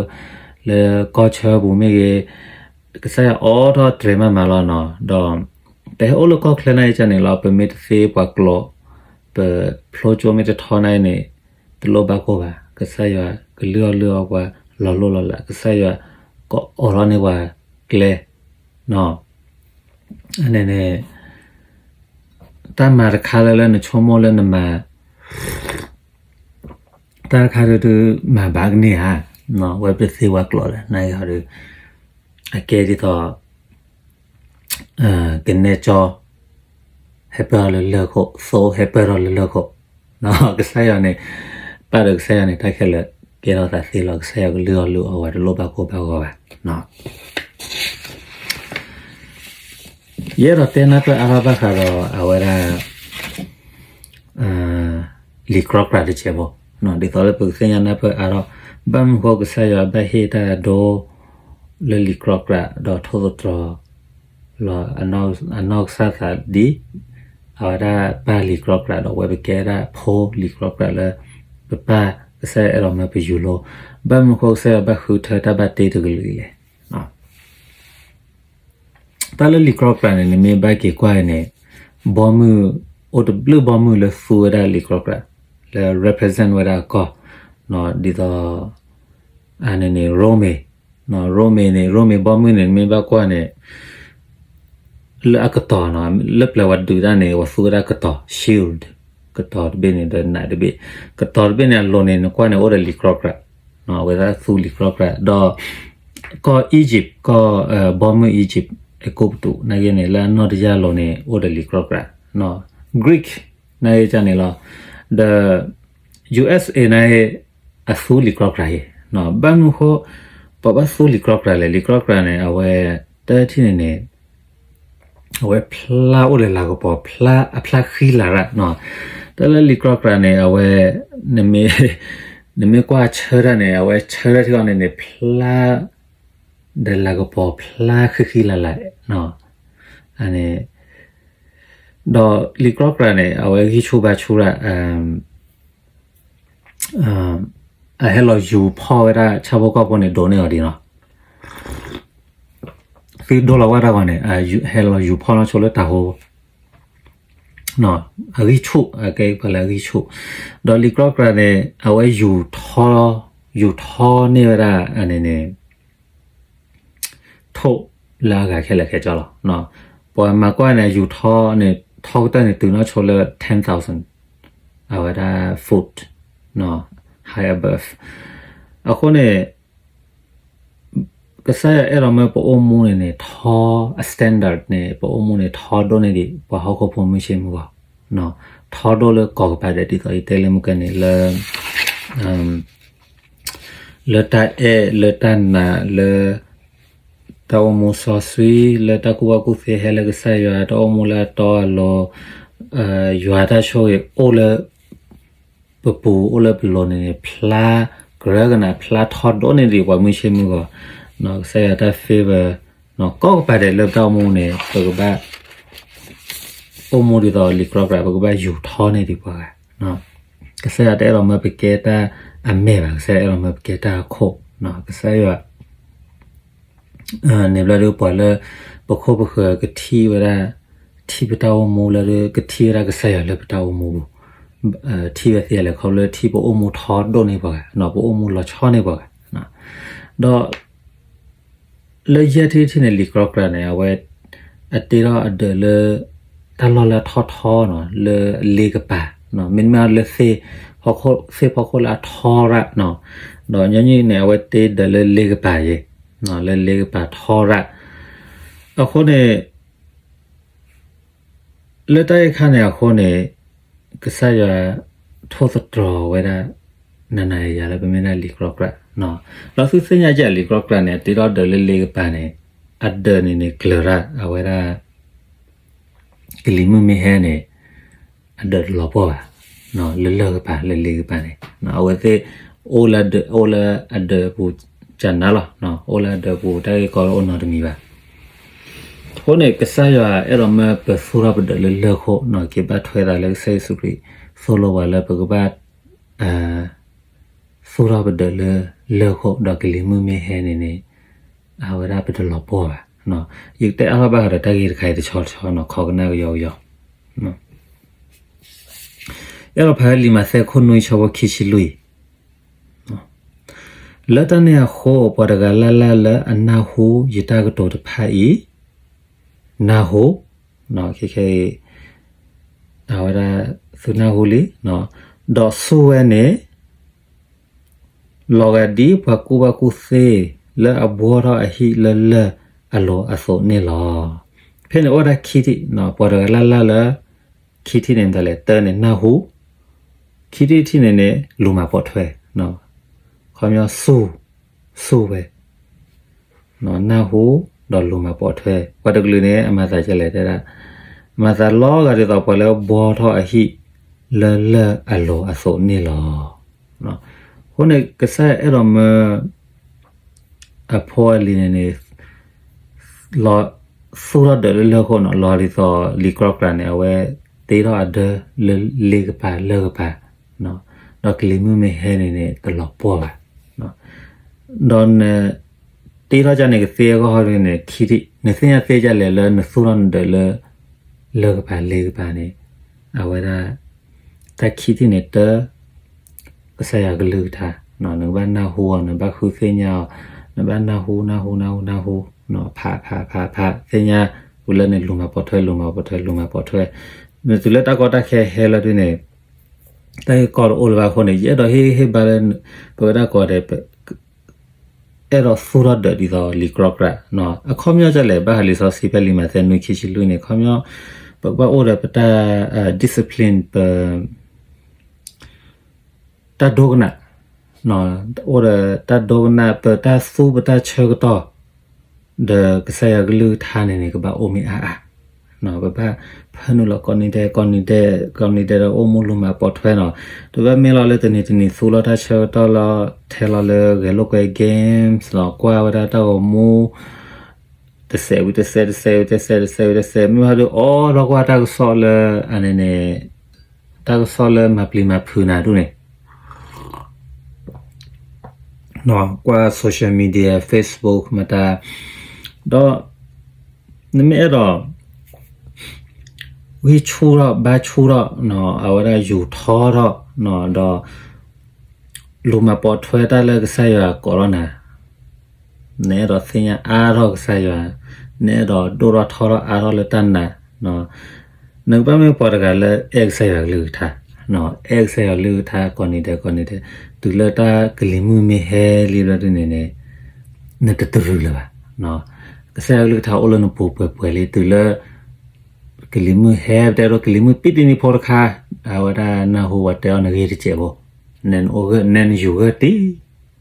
ကီၢ်ဆၢပူၤမ့ၢ်ဂ့ၤ, ကစၢ်ယွၤအိးထီၣ်တြဲၤမးမးလီၤနီၤ, ဒီး ပဟဲအိၣ်လၢကီၢ်ချၢနာ်က့န့ၣ်လီၤ, ပမ့ၢ်တသ့ပှၤကျိာ်, ပဖျိကၠိမ့ၢ်တထီနာ်က့န့ၣ် တလိၣ်ဘၣ်ကိၢ်ဘၣ်, ကစၢ်ယွၤကလုၢ်အီၣ်လုၢ်အီပှၤလီၤလိၢ်လီၤလး, ကစၢ်ယွၤကအိးထီၣ်န့ၢ်ပှၤကျဲ, အန့ၣ်န့ၣ် တၢ်မၤတခါလၢလၢနဆိကမိၣ်လၢနမၤ တၢ်တခါဒုးဒုးမၤဘၣ်ကန့ၢ်ဧါ, ဝဲပသ့ဝဲကျိာ်လၢနၤအံၤဟီဒုး အကဲဒ်သိး ကနဲကၠီ ဟဲပၢၢ်ထီၣ်လၢလၢၢ်ခိၣ်, သိဟဲပၢၢ်ထီၣ်လၢလၢၢ်ခိၣ်, ကစၢ်ယွၤန့ၣ် ပၢ်ဒီးကစၢ်ယွၤန့ၣ် တၢ်ခဲလၢာ်ကဲထီၣ်သးသ့လီၤ, ကစၢ်ယွၤကလုၢ်အီၣ်လုၢ်အီဝဲတလိၣ်ဘၣ်ကိၢ်ဘၣ်ဂီၤဘၣ်. ယအဲၣ်ဒိးတဲနၢ်ပၢၢ်အါထီၣ်ဘၣ်ဃးဒီးအဝဲဒၣ် လံာ်ကြီကြးတစဲးဖိ, ဒ်သိးလၢပကသ့ၣ်ညါနၢ်ပၢၢ်အါထီၣ်, ဘၣ်မနုၤဃိကစၢ်ယွၤဘၣ်ဟ့ၣ်တၢ်အဒိ လၢလံာ်ကြီကြးဒီးထိၣ်သတြီၤ လီၤအနီၢ်ကစၢ်သးဒ် အဝဲဒၣ်ပၢ်လံာ်ကြီကြးဒီးဝဲပကဲဒၣ်ဖိလံာ်ကြီကြးလၢ ပပၢ်ကစၢ်ယွၤအဲၣ်ဒိးမၢပယူၤလိ, ဘၣ်မနုၤဃိကစၢ်ယွၤဘၣ်ဃုထၢတၢ်ဘၣ်တ့တကလုာ်အံၤလဲၣ်. တၢ်လၢလံာ်ကြီကြးန့ၣ် နမ့ၢ်ဘၣ်က့ၤကွၢ်အံၤန့ၣ် ဘီမုၢ် အိၣ်တဘျုးဘီမုၢ်လၢသူဝဲဒၣ်လံာ်ကြီကြး လၢ represent ဝဲဒၣ်ကီၢ် ဒ်သိး အန့ၣ်န့ၣ် ရိမ့ၤ, ရိမ့ၤန့ၣ် ရိမ့ၤဘီမုၢ်န့ၣ် မ့ၢ်ဘၣ်ကွၢ်န့ၣ် လၢအကတီၤနီၤ, လၢပျၢၤဝဲဒုးတၢ်န့ၣ် ပှၤသူဝဲဒၣ်ကတီၤ shield, ကတီၤတဘ့ၣ်န့ၣ် ဒီးနးတဘ့ၣ်, ကတီၤတဘ့ၣ်န့ၣ် အလိၤန့ၣ် နကွၢ်န့ၣ် အိၣ်ဒီးလံာ်ကြီကြး, အဝဲဒၣ်သူလံာ်ကြီကြး, ဒီး ကီၢ် Egypt ကီၢ် ဘီမုၢ် Egypt အဲၤကူပတူး နာ်က့န့ၣ် လၢအနီၢ်တယၢ်လိၤန့ၣ် အိၣ်ဒီးလံာ်ကြီကြး, Greek နာ်က့န့ၣ်လီၤ, ဒီး ယူဢ့စ်အ့ နာ်က့ အသူလံာ်ကြီကြးအံၤ, ဘၣ်မနုၤဃိ ပှၤဘၣ်သူလံာ်ကြီကြးလဲၣ်, လံာ်ကြီကြးန့ၣ် အဝဲ တထံၣ်န့ၣ်န့ၣ် အဝဲဖျါအိၣ်လၢလၤကပီၤ ဖျါ အဖျါဃံလၤရၣ်နီၤ, တၢ်လၢလံာ်ကြီကြးန့ၣ် အဝဲ နမ့ၢ် နမ့ၢ်ကွၢ်ဆၢတၢ်န့ၣ် အဝဲဆၢတၢ်ထံအီၤန့ၣ်န့ၣ် ဖျါ ဒီးလၤကပီၤဖျါဃံဃံလၤလၤ, အန့ၣ် ဒီးလံာ်ကြီကြးန့ၣ် အဝဲဂံၢ်ဆူၣ်ဘါဆူၣ်ရၣ် အဟဲလီၤယူၤဖီၣ်ဝဲဒၣ်ဆၣ်ဖိကီၢ်ဖိန့ၣ် ဒိးန့ၢ်အီၤဒံးနီၤ, သုဒိလီၤဝဲတၢ်ဂီၤန့ၣ် ဟဲလီၤယူၤဖီၣ်နီၢ်ဆိလၢတၢ်ဟိ အဂံၢ်ဆူၣ် အကဲပှၤလၢအဂံၢ်ဆူၣ်, ဒီးလံာ်ကြီကြးန့ၣ် အဝဲယူၤထီ ယူၤထီန့ၢ်ဝဲဒၣ်အန့ၣ်န့ၣ် ထိၣ်လၢအဂၤခဲလၢာ်ခဲဆ့လီၤ, ပှၤမၤကွၢ်န့ၣ် ယူၤထီန့ၣ် ထီကတၢၢ်န့ၣ် တုၤနီၢ်ဆိလၢ ten thousand အဝဲဒၣ် foot, high above, အဃိန့ၣ် ကစၢ်ယွၤအဲၣ်ဒိးမၢပအိၣ်မူန့ၣ်န့ၣ် ထီ အ standard န့ၣ် ပအိၣ်မူန့ၣ် ထီဒိၣ်န့ၢ်ဒံး ပှၤဟီၣ်ခိၣ်ဖိမုၢ်ဆ့မုၢ်ဂီၢ်, ထီဒိၣ်လၢကိးကပၤဒဲး ဒ်သိးယတဲလၢမုၢ်ကဲန့ၣ် လၢ လၢတၢ်အဲၣ် လၢတၢ်နာ် လၢ တၢ်အိၣ်မူစီဆှံ လၢတၢ်ကူၣ်ဘၣ်ကူၣ်သ့ဟဲလၢကစၢ်ယွၤ တၢ်အိၣ်မူလၢအတီအလိၤ, ယွၤတၢ်ဆိၣ်ဂ့ၤအိၣ်လၢ ပပူၤအိၣ်လၢပလိၤန့ၣ်န့ၣ် ဖျါ ကြၢးကနၣ်ဖျါထီဒိၣ်န့ၢ်ဒံးပှၤမုၢ်ဆ့မုၢ်ဂီၢ်, ကစၢ်ယွၤတၢ် favor ကိးကပၤဒဲးလၢပတၢ်အိၣ်မူန့ၣ် ပကဘၣ် အိၣ်မူဒ်သိးလံာ်ကြီကြး ပကဘၣ်ယူၤထီန့ၢ်ဒံးပှၤဂၤ, ကစၢ်ယွၤတအဲၣ်ဒိးမၢပကဲတၢ်အမဲာ်ဘၣ်, ကစၢ်ယွၤအဲၣ်ဒိးမၢပကဲတၢ်အခိၣ်, ကစၢ်ယွၤ န့ၣ်ဘျီဒုးပှၤလၢ ပခိၣ်ပဃၢၤကထံၣ်ဝဲဒၣ် ထံၣ်ပတၢ်အိၣ်မူလၢ ကထံၣ်ဝဲဒၣ်ကစၢ်ယွၤလၢပတၢ်အိၣ်မူပူၤ, ထံၣ်ဝဲသ့လဲၣ် ခီဖျိလၢထံၣ်ပအိၣ်မူထီဒိၣ်န့ၢ်ပှၤဂၤ, ပအိၣ်မူလီၤဆီန့ၢ်ပှၤဂၤ, ဒီး လၢယဲၢ်ထံၣ်တထံၣ်န့ၣ် လံာ်ကြီကြးန့ၣ် အဝဲ အတ့ထီၣ်အဒၢးလၢ တၢ်လီၢ်လၢအထီထီနီၤ လၢလ့ကပၤ, မ့တမ့ၢ်လၢ သ့ၣ်ဖီခိၣ်လၢအထီရၣ်နီၤ, ဒီးညီနုၢ်န့ၣ် အဝဲတ့ဒၢးလၢလ့ကပၤယဲ, လၢလ့ကပၤထီရၣ်, အဃိန့ၣ် လၢတၢ်အံၤအခါန့ၣ်အဃိန့ၣ် ကစၢ်ယွၤထိၣ်သတြီၤဝဲဒၣ် နၤနၤယၤယၤလၢပမ့ၢ်ဒၣ်လံာ်ကြီကြး, ဒီးသုသ့ၣ်ညါက့ၤလံာ်ကြီကြးန့ၣ် အတ့ထီၣ်ဒၢးလၢလ့ကပၤန့ၣ် အဒၢးန့ၣ်န့ၣ် ကျၢၤရၣ် အဝဲဒၣ် ကလံၤမုၢ်မ့ၢ်ဟဲန့ၣ် အဒၢးတလီၤပှီၢ်ဘၣ်, လၢလၢၢ်ကပၤ လၢလ့ကပၤန့ၣ် အဝဲသ့ၣ် အိၣ်လၢအဒၢးပူၤကနၤလီၤ, အိၣ်လၢအဒၢးပူၤ တၢ်ဂ့ၢ်ကီတအိၣ်နီတမံၤဘၣ်. အဃိန့ၣ် ကစၢ်ယွၤအဲၣ်ဒိးမၢပသူၣ်ထီၣ်ပဒၢးလၢလၢၢ်ခိၣ်နီၤ, က့ၤဘၣ်ထွဲသးလၢကစၢ်ယ့ၣ်ၡူးခရံာ် သိၣ်လိပှၤလၢပကဘၣ် သူၣ်ထီၣ်ပဒၢးလၢလၢၢ်ခိၣ် ဒီးကလံၤမုၢ်မ့ၢ်ဟဲန့ၣ်န့ၣ် အဝဲဒၣ်ပတလီၤပှီၢ်ဘၣ်. ယကတဲအါထီၣ်ဘၣ်ဃးဒီးတၢ်ဂ့ၢ်တခါအံၤတဆီတဆီနီၤ, ခိးကနၣ်ကယီကယီ. အဲၣ်ဒိးဖးလံာ်မးသဲခိၣ်နွံဆၢဖိခံဆံလွံၢ်, လၢတၢ်န့ၣ်အဃိ ပှၤတဂၤလၢ်လၢ်လၢအနၢ်ဟူယတၢ်ကတိၤတဖၣ်အံၤ နၢ်ဟူ, ခဲခဲအံၤ အဝဲဒၣ်သုနၢ်ဟူလံ, ဒီးစူၢ်ဝဲန့ၣ် လီၤဂာ်ဒ်ပှၤကူၣ်ဘၣ်ကူၣ်သ့ လၢအဘှီထီၣ်အဟံၣ်လၢလၢၢ်အလိၤအသိးန့ၣ်လီၤ. ဖဲန့ၣ်အိၣ်ဝဲဒၣ်ခံထံၣ်, ပှၤတဂၤလၢ်လၢ်လၢ ခံထံၣ်န့ၣ်မတၤလဲၣ်, တၢန့ၣ်နၢ်ဟူ, ခံထံၣ်တထံၣ်န့ၣ်န့ၣ် လူၤမၤပိာ်ထွဲ, ခီပညီစူၢ်, စူၢ်ဝဲ နၢ်ဟူ ဒီးလူၤမၤပိာ်ထွဲ, ပှၤတကလုာ်န့ၣ် အမၤသးဒ်လဲၣ်တဲဒၣ်, မၤသးလီၤဂာ်ဒ်သိးပှၤလၢဘှီထီၣ်အဟံၣ်လၢလၢၢ်အလိၤအသိးန့ၣ်လီၤ. အဃိန့ၣ် ကစၢ်အဲၣ်ဒိးမၢ အဖိအလံၤန့ၣ်န့ၣ် လီၤ သူၣ်ထီၣ်ဒၢးလၢလၢၢ်ခိၣ်နီၤ, လီၤဒ်သိးလံာ်ကြီကြးန့ၣ် အဝဲတ့ထီၣ်အဒၢလၢလ့ကပၤလၢၢ်ကပၤ, ဒီးကလံၤမုၢ်မ့ၢ်ဟဲန့ၣ်န့ၣ် တလီၤပှီၢ်ဘၣ်. ဒီးန တ့ထီၣ်ကန့ၣ်ကသ့အဂီၢ်ဟီဒ်န့ၣ် ခံထံၣ်, နသ့ၣ်ညါသ့ဒ်လဲၣ်လၢနသူၣ်ထီၣ်နဒၢးလၢ လၢၢ်ကပၤလ့ကပၤန့ၣ်, အဝဲဒၣ် တၢ်ခံထံၣ်န့ၣ်တၢ ကစၢ်ယွၤကလုၢ်ကထါ, နကဘၣ်နၢ်ဟူအီၤ, နဘၣ်ဃုသ့ၣ်ညါအီၤ, နဘၣ်နၢ်ဟူ နၢ်ဟူ နၢ်ဟူ နၢ်ဟူ, ဖး ဖး ဖး ဖး သ့ၣ်ညါ, ဝံၤလၢန့ၣ် လူၤမၤပိာ်ထွဲ လူၤမၤပိာ်ထွဲ လူၤမၤပိာ်ထွဲ, နတုၤလၢတၢ်ကီတၢ်ခဲဟဲလီၤဒ်န့ၣ် တၢ်ဂ့ၢ်ကီတအိၣ်လၢၤဘၣ်အဃိန့ၣ် ယအဲၣ်ဒိးဟ့ၣ်ဂံၢ်ဟ့ၣ်ဘါလၢ ပဝဲဒၣ်ကိးဂၤဒဲး အဲၣ်ဒိးသူၣ်ထီၣ်ဒၢးဒ်သိးလံာ်ကြီကြး, အခီပညီဒ်လဲၣ် ဘၣ်ဃးလံာ်စီဆှံဖဲလံာ်မးသဲနွံခံဆံလွံၢ်န့ၣ် အခီပညီ ပကဘၣ်အိၣ်ဒီးပတၢ် discipline ပ တၢ်ဒိကနၣ်, အိၣ်ဒီးတၢ်ဒိကနၣ် ပတၢ်သူပတၢ်ဆၢကတီၢ် ဒီးကစၢ်ယွၤကလုၢ်ကထါန့ၣ်န့ၣ် ကဘၣ်အိၣ်မ့ၢ်အါအါ, ပဘၣ်ဖၢနုာ်လီၤကိးနံၤဒဲး ကိးနံၤဒဲး ကိးနံၤဒဲးဒီးအိၣ်မူလူၤမၤပိာ်ထွဲနီၤ, တဘၣ်မ့ၢ်လီၤလၢတနံၤတနံၤသူလီၤတၢ်ဆၢကတီၢ်လီၤ ထဲလီၤလၢဂဲၤလိာ်ကွဲ games လီၤ ကွၢ်ဝဲဒၣ်တၢ်ဂီၤမူ တစဲးဝံၤတစဲး တစဲးဝံၤတစဲး တစဲးဝံၤတစဲး မ့ၢ်ဟီဒုး အိးထီၣ်ကွၢ်တၢ်ကစီၣ်လၢ အန့ၣ်န့ၣ် တၢ်ကစီၣ်လၢမၤပျံၤမၤဖုးနၤဒ်န့ၣ် ကွၢ် social media Facebook မတၤ ဒီး နမ့ၢ်အဲၣ်ဒိး ဂံၢ်ဆူၣ်ထီၣ်ဘါဆူၣ်ထီၣ် အဝဲဒၣ်ယူၤထီထီၣ် ဒီး လူၤမၤပိာ်ထွဲတၢ်လၢကစၢ်ယွၤကိးလီၤနၤ နအဲၣ်ဒိးသ့ၣ်ညါအါထီၣ်ကစၢ်ယွၤ, နအဲၣ်ဒိးဒိၣ်ထီၣ်ထီထီၣ်အါထီၣ်လၢတၢ်နာ်, နကဘၣ်မ့ၢ်ပှၤတဂၤလၢအဲၣ်ကစၢ်ယွၤကလုၢ်ကထါ, အဲၣ်ကစၢ်ယွၤကလုၢ်ကထါကိးနံၤဒဲးကိးနံၤဒဲး, တုၤလၢတၢ်ကလံၤမုၢ်မ့ၢ်ဟဲလံဘျီဒ်န့ၣ်န့ၣ် နတတရုၤလၢၤဘၣ်, ကစၢ်ယွၤကလုၢ်ကထါအိၣ်လၢနပူၤပှဲၤပှဲၤလံ တုၤလၢ ကလံၤမုၢ်ဟဲ ပတဲဒိးကလံၤမုၢ်ပံတံနံၤဖိတခါ, အဝဲဒၣ်နၢ်ဟူပှၤတဲအီၤနဂ့ၢ်တစဲးဖိ, နအိၣ်ဂၢၢ် နဲနယူၤဂၢၢ်တံၢ်,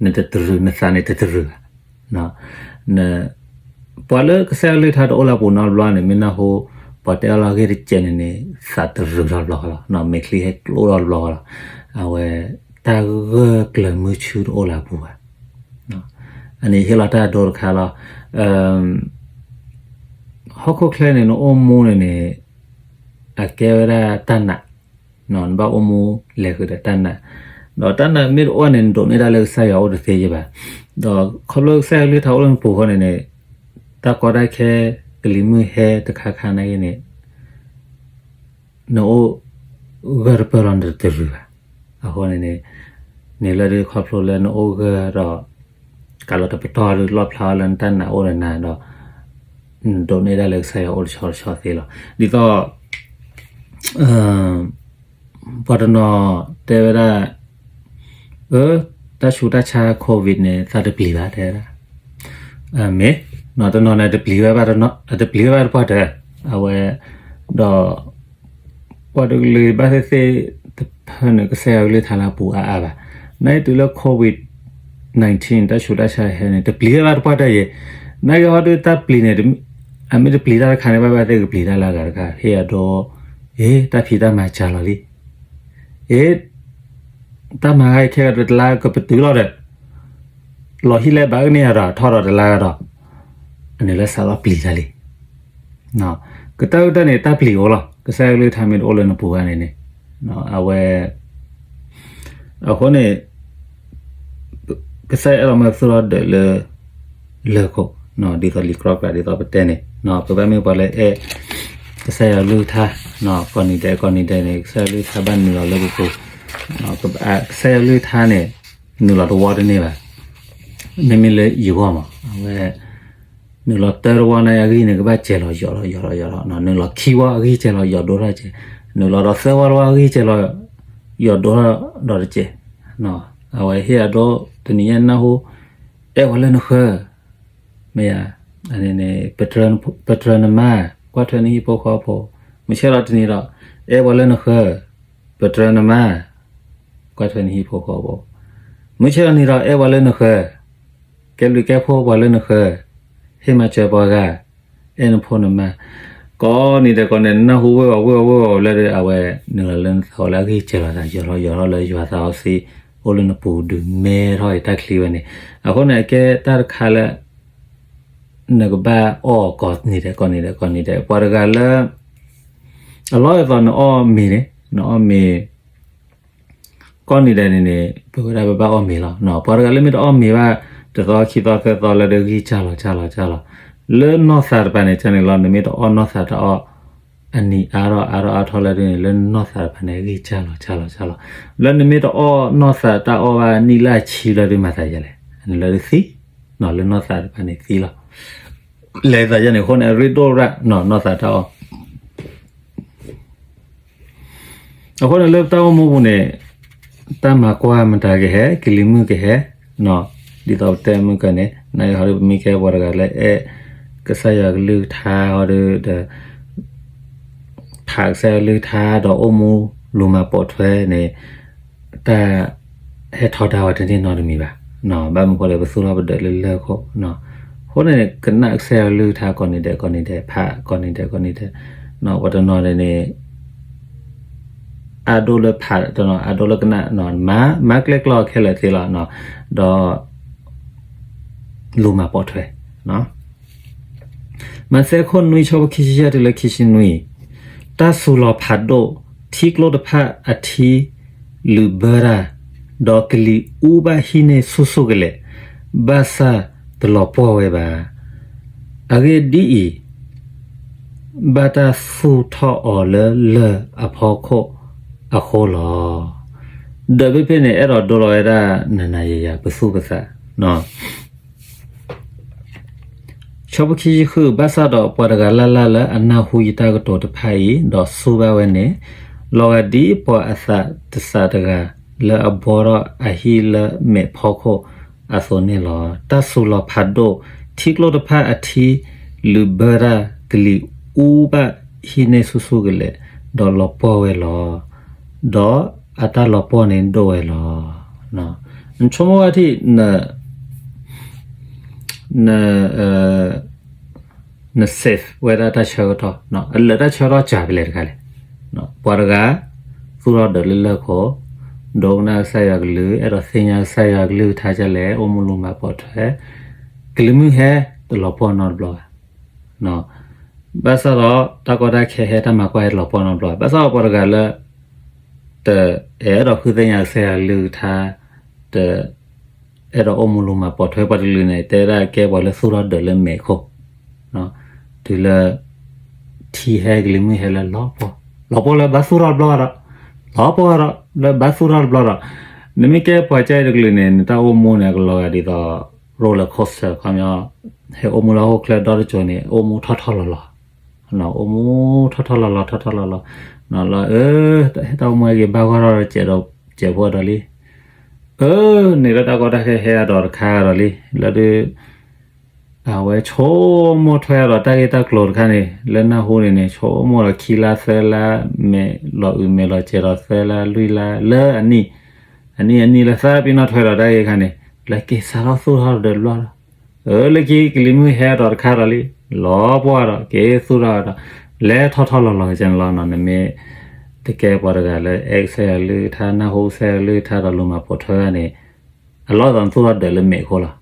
နတတရုၤ နသးန့ၣ်တတရုၤဘၣ်, ပှၤလၢကစၢ်ယွၤကလုၢ်ကထါတအိၣ်လၢအပူၤနီတဘျီန့ၣ် မ့ၢ်နၢ်ဟူ ပှၤတဲအီၤလၢအဂ့ၢ်တစဲးန့ၣ်န့ၣ် သးတရုၤထီၣ်တဘျီဃီလီၤ, မဲာ်ချံဟဲကျိထီၣ်တဘျီဃီလီၤ, အဝဲ တၢ်ဂၢၢ်ကျၢၤမုာ်ဆူတအိၣ်လၢအပူၤဘၣ်, အန့ၣ်ဟ့ၣ်လီၤတၢ်ဒိတခါလီၤ, ဟီၣ်ခိၣ်ချၢန့ၣ် နအိၣ်မူန့ၣ်န့ၣ် အကဲဝဲဒၣ်တၢ်နာ်, နဘၣ်အိၣ်မူလဲၤဃုာ်ဒီးတၢ်နာ်, ဒီးတၢ်နာ်မ့ၢ်တအိၣ်န့ၣ် နဒိးန့ၢ်တၢ်လၢကစၢ်ယွၤအိၣ်တသ့ယဘၣ်, ဒီးခီဖျိကစၢ်ယွၤကလုၢ်ကထါအိၣ်လၢနပူၤဃီန့ၣ်န့ၣ်, တၢ်ကီတၢ်ခဲ ကလံၤမုၢ်ဟဲတခါခါနာ်က့န့ၣ် နအိၣ်ဂၢၢ်တပၢၢ်လီၤ နတတရုၤဘၣ်, အဃိန့ၣ်န့ၣ် န့ၣ်လၢဒုးခီဖျိလၢနအိၣ်ဂၢၢ်ဒီး ကးလီၤတပတီၢ်ဒုးလီၣ်ဖျါလၢနတၢ်နာ်အိၣ်ဒီးနၤဒီး နဒိးန့ၢ်ဒၣ်လၢကစၢ်ယွၤအိၣ်တဆီတဆီသ့လီၤ. ဒ်သိး ပှၤတနီၤတဲဝဲဒၣ် အၢ တၢ်ဆူးတၢ်ဆါ COVID န့ၣ် သးတပျံၤဘၣ်တဲဝဲဒၣ်, မ့ၢ် တနီၤန့ၣ် တပျံၤဝဲဘၣ်တပှၢ်တၢၢ် အဝဲ ဒီး ပှၤတကလုာ်ဘၣ်သ့ၣ်သ့ၣ်တဖၣ်န့ၣ် ကစၢ်ယွၤကလုၢ်ကထါလၢအပူၤအါအါဘၣ်. နာ်က့တုၤလၢ COVID nineteen တၢ်ဆူးတၢ်ဆါဟဲန့ၣ် တပျံၤဝဲဘၣ်တပှၢ်တၢၢ်ယဲၢ်. နာ်က့ဟီဒုးတၢ်ပျံၤန့ၣ် အမ့ၢ်တပျံၤတၢ်တခါန့ၣ် ဘၣ်ဘၣ်သ့ၣ်ကပျံၤတၢ်လၢအဂၤတခါ ဟ့ၣ်အဒိ အ့ တၢ်ဖံးတၢ်မၤစှၤလီၤလံ အ့ တၢ်မၤဟဲခဲကတလါကပတုာ်လီၤဒီး လီၤဟံၣ်လဲၣ်ဘၣ်ကန့ၢ်ယၤဒီး ထီၣ်ဒီးတလါဒီး အန့ၣ်လၢစးထီၣ်ပျံၤတၢ်လံ. ကတၢၢ်ကတၢၢ်န့ၣ် တၢ်ပျံၤအိၣ်လီၤ. ကစၢ်ယွၤကလုၢ်ကထါမ့ၢ်တအိၣ်လၢနပူၤဘၣ်န့ၣ်န့ၣ် အဝဲ အဃိန့ၣ် ကစၢ်ယွၤအဲၣ်ဒိးမၤသူၣ်ထီၣ်ဒၢးလၢ လၢၢ်ခိၣ် ဒ်သိးလံာ်ကြီကြး ဒ်သိးပတဲန့ၣ် ပဘၣ်မ့ၢ်ပှၤလၢအဲၣ် ကစၢ်ယွၤကလုၢ်ကထါ ကိးနံၤဒဲးကိးနံၤဒဲးန့ၣ် ကစၢ်ယွၤကလုၢ်ကထါဘၣ်နုာ်လီၤလၢပပူၤ ကစၢ်ယွၤကလုၢ်ကထါန့ၣ် နုာ်လီၤတဝီတန့ၢ်ဘၣ်. မ့မ့ၢ်လၢယဂီၢ်မး အဝဲ နုာ်လီၤတၢတဝီန့ၣ် အဂံၢ်န့ၣ် ကဘၣ်စဲၤလီၤယိာ်လီၤယိာ်လီၤယိာ်လီၤ နုာ်လီၤခံဝီ အဂံၢ်စဲၤလီၤယိာ်ဒိၣ်ထီၣ်တစဲး နုာ်လီၤဒီးသၢဝီတဝီ အဂံၢ်စဲၤလီၤယိာ်ဒိၣ်ထီၣ်ဒီးတစဲး အဝဲဟ့ၣ်အဒိ တနံၤညါနၢ်ဟူ အဲၣ်ပှၤလၢနဃၢၤ မ့ၢ်ဧါ, န့ၣ် ပတြၢၤနမါ ကွၢ်ထွဲနဟံၣ်ဖိဃီဖိ, မုၢ်ဆ့ၣ်ဒီးတနံၤဒီး အဲၣ်ပှၤလၢနဃၢၤ ပတြၢၤနမါ ကွၢ်ထွဲနဟံၣ်ဖိဃီဖိ, မုၢ်ဆ့ၣ်ဒီးတနံၤဒီး အဲၣ်ပှၤလၢနဃၢၤ ကဲဘျုးကဲဖှိၣ်ပှၤလၢနဃၢၤ ဟ့ၣ်မၤစၢၤပှၤဂၤ အဲၣ်နဖိနမါ, ကိးနံၤဒဲးကိးနံၤဒဲး နၢ်ဟူဝ့ၤဝီၤဝ့ၤဝီၤဝ့ၤဝီၤလၢ အဝဲ နုာ်လီၤလၢနသးလၢအဂံၢ်စဲၤလီၤသး ယိာ်ထီၣ်ယိာ်ထီၣ်လၢယွၤသးစီဆှံ အိၣ်လၢနပူၤဒုးမဲထီၣ်အံၤတၢ်ချံဝဲန့ၣ်, အဃိန့ၣ် အကဲတၢ်တခါလၢ နကဘၣ်အီၣ်ကိးနံၤဒဲးကိးနံၤဒဲးကိးနံၤဒဲး ပှၤတဂၤလၢ အလီၢ်အသိးနအီၣ်မ့ၤန့ၣ် နအီၣ်မ့ၤ ကိးနံၤဒဲးန့ၣ်န့ၣ် ပဝဲဒၣ်ပဘၣ်အီၣ်မ့ၤလီၤ. ပှၤတဂၤလၢမ့ၢ်တအီၣ်မ့ၤဘၣ် တသီခံသီသၢသီလၢ ဒ်ဂံၢ်စၢ်လီၤစၢ်လီၤစၢ်လီၤ လၢနီၢ်သးတပၤန့ၣ် ကန့ၣ်လီၤ နမ့ၢ်တအီၣ်နီၢ်သးတအီၣ် အနံၤအါထီၣ်အါထီၣ်အါထီၣ်လၢဒုန့ၣ် လၢနီၢ်သးတဖၣ်န့ၣ် အဂံၢ်စၢ်လီၤစၢ်လီၤစၢ်လီၤ. လၢနမ့ၢ်တအီၣ်နီၢ်သးတၢ်အီၣ်ဘၣ်နံၣ်လၢအဆံလၢဒုမၤသးယဲလဲၣ်, လၢဒုသံ, လၢနီၢ်သးတဖၣ်န့ၣ်သံလီၤ. လဲၤသးယဲန့ၣ်အဃိန့ၣ် အရ့ဒိၣ်ရၣ်နီၢ်သးတၢ်အီၣ် အဃိန့ၣ်လၢပတၢ်အိၣ်မူပူၤန့ၣ် တၢ်မၤကွၢ်မတၤကဟဲ ကလံၤမုၢ်ကဟဲ, ဒ်သိးပတဲမုၢ်ကန့ၣ် နဟီဒုး ပမ့ၢ်ကဲပှၤတဂၤလၢအဲၣ်ကစၢ်ယွၤကလုၢ်ကထါဟီဒုးဒီး ဖးကစၢ်ယွၤကလုၢ်ကထါဒီးအိၣ်မူလူၤမၤပိာ်ထွဲန့ၣ် တၢ်ဟဲထီဒါဝဲတန့ၢ်နီတမံၤဘၣ်. ဘၣ်မနုၤဃိလဲၣ် ပသူၣ်ထီၣ်ပဒၢးလၢလၢၢ်ခိၣ်, အဃိန့ၣ် ကနၣ်ကစၢ်ယွၤကလုၢ်ကထါကိးနံၤဒဲးကိးနံၤဒဲး ဖးကိးနံၤဒဲးကိးနံၤဒဲး, ပှၤတနီၤန့ၣ်န့ၣ် အါဒိၣ်လၢဖးတနီၤ အါဒိၣ်လၢကနၣ် မၤကျဲကျီခဲလၢာ်သ့လီၤ, ဒီး လူၤမၤပိာ်ထွဲ မးသဲခိၣ်နွံဆၢဖိခံဆံယဲၢ်တုၤလၢခံဆံနွံ, တၢ်စူၤလီၤဖးဒိၣ် ထံကျိတဖၣ်အထံလုာ်ဘၢတၢ်, ဒီးကလံၤအူဘၣ်ဟံးန့ၢ်ဆူၣ်ဆူၣ်ကလဲာ်, ဘၣ်ဆၣ်တလီၤပှီၢ်ဝဲဘၣ်. အဂ့ၢ်ဒ်အံၤ, ဘၣ်တၢ်သူၣ်ထီၣ်အီၤလၢလၢၢ်အဖီခိၣ်အဃိလီၤ. ဒီးဖဲဖဲန့ၣ် အဲၣ်ဒိးဒိလီၤဝဲဒၣ်နၤနၤယၤယၤ ပသူၣ်ပသး ဆၢဖိခံဆံဃု, ဘၣ်ဆၣ်ဒီးပှၤတဂၤလၢ်လၢ်လၢအနၢ်ဟူယတၢ်ကတိၤတဖၣ်အံၤ ဒီးစူၢ်ဘၣ်ဝဲန့ၣ်, လီၤဂာ်ဒ်ပှၤအသးတစးတဂၤ လၢအဘှီထီၣ်အဟံၣ်လၢမဲးဖီခိၣ်အသိးန့ၣ်လီၤ. တၢ်စူၤလီၤဖးဒိၣ် ထံကျိတဖၣ်အထံလုာ်ဘၢတၢ်, ကလံၤအူဘၣ်ဟံးန့ၢ်ဆူၣ်ဆူၣ်ကလဲာ်, ဒီးလီၤပှီၢ်ဝဲလီၤ. ဒီးအတၢ်လီၤပှီၢ်န့ၣ်ဒိၣ်ဝဲလီၤ. နဆိကမိၣ်ဝဲထံၣ် န န safe ဝဲဒၣ်တၢ်ဆၢကတီၢ်, အလၢာ်တၢ်ဆၢကတီၢ်စှၤဖဲလဲၣ်တခါလဲၣ်. ပှၤတဂၤ သူၣ်ထီၣ်ဒၢးလၢလၢၢ်ခိၣ်, ဒိကနၣ်ကစၢ်ယွၤကလုၢ်, အဲၣ်ဒိးသ့ၣ်ညါကစၢ်ယွၤကလုၢ်ကထါဒ်လဲၣ်, အိၣ်မူလူၤမၤပိာ်ထွဲ, ကလံၤမုၢ်ဟဲတလီၤပှီၢ်နီတဘျီဘၣ်. ဘၣ်ဆၣ်ဒီး တၢ်ကီတၢ်ခဲဟဲ တၢ်မၤကွၢ်ဟဲတလီၤပှီၢ်နီတဘျီဘၣ်. ဘၣ်ဆၣ်ဒီးပှၤတဂၤလၢ တအဲၣ်ဒိးဃုသ့ၣ်ညါကစၢ်ယွၤကလုၢ်ကထါ, တအဲၣ်ဒိးအိၣ်မူလူၤမၤပိာ်ထွဲ ပှၤတကလုာ်န့ၣ် တဲဒၣ်ကဲပှၤလၢသူၣ်ထီၣ်ဒၢးလၢမဲးခိၣ်, တုၤလၢ ထံဟဲကလံၤမုၢ်ဟဲလၢလီၤပှီၢ်, လီၤပှီၢ်လၢဘၣ်သူၣ်ထီၣ်တဘျီဒီး, လီၤပှီၢ်ဒီး လၢဘၣ်သူၣ်ထီၣ်တဘျီဒီး, နမ့ၢ်ကဲပှၤကၢ်အံၤတကလုာ်န့ၣ် နတၢ်အိၣ်မူန့ၣ် အကလီၤဂာ်ဒ်သိး roller coaster ခီပညီ, ဟဲအိၣ်မူလၢဟီၣ်ခိၣ်ချၢဒီတစိၤန့ၣ် အိၣ်မူထီၣ်ထီၣ်လီၤလီၤ, အိၣ်မူထီၣ်ထီၣ်လီၤလီၤ ထီၣ်ထီၣ်လီၤလီၤ, လီၤ အၢ တၢ်အိၣ်မူဟဲက့ၤဘၣ်ဂီၢ်ထီၣ်ဒီး စဲးဖိဒီးလံ, အၢ န့ၣ်လၢတၢ်ကီတၢ်ခဲဟဲအဒီးတခါဒီးလံ, လၢဒုး အဝဲဆိကမိၣ်ထွဲဒီးတၢ်ဂ့ၢ်တၢ်ကျိၤတခါန့ၣ် လၢနၢ်ဟူန့ၣ်န့ၣ် ဆိကမိၣ်ဒီးခံလါသၢလါ မဲာ်လီၤအုးမဲာ်လီၤစဲးဒီးသၢလါလွံၢ်လါ လၢအနံၣ်, အနံၣ်အနံၣ်လၢသၢပ့ၤနီၣ်ထွဲဒီးတၢ်ဂ့ၢ်တခါန့ၣ် လၢက့ၤစးထီၣ်သူၣ်ထီၣ်ဒီးတဘျီဒီး, အၢ လၢခံကလံၤမုၢ်ဟဲဒီးတခါဒီးလံ, လီၤပှီၢ်ဒီး က့ၤသူၣ်ထီၣ်ဒီး လဲၤထီၣ်ထီၣ်လီၤလီၤကဲန့ၣ်လီၤ. နမ့ၢ်တကဲပှၤတဂၤလၢအဲၣ်ကစၢ်ယွၤကလုၢ်ကထါ နၢ်ဟူကစၢ်ယွၤကလုၢ်ကထါဒီးလူၤမၤပိာ်ထွဲန့ၣ် အလီၢ်သးနသူၣ်ထီၣ်ဒၢးလၢမဲးခိၣ်လီၤ.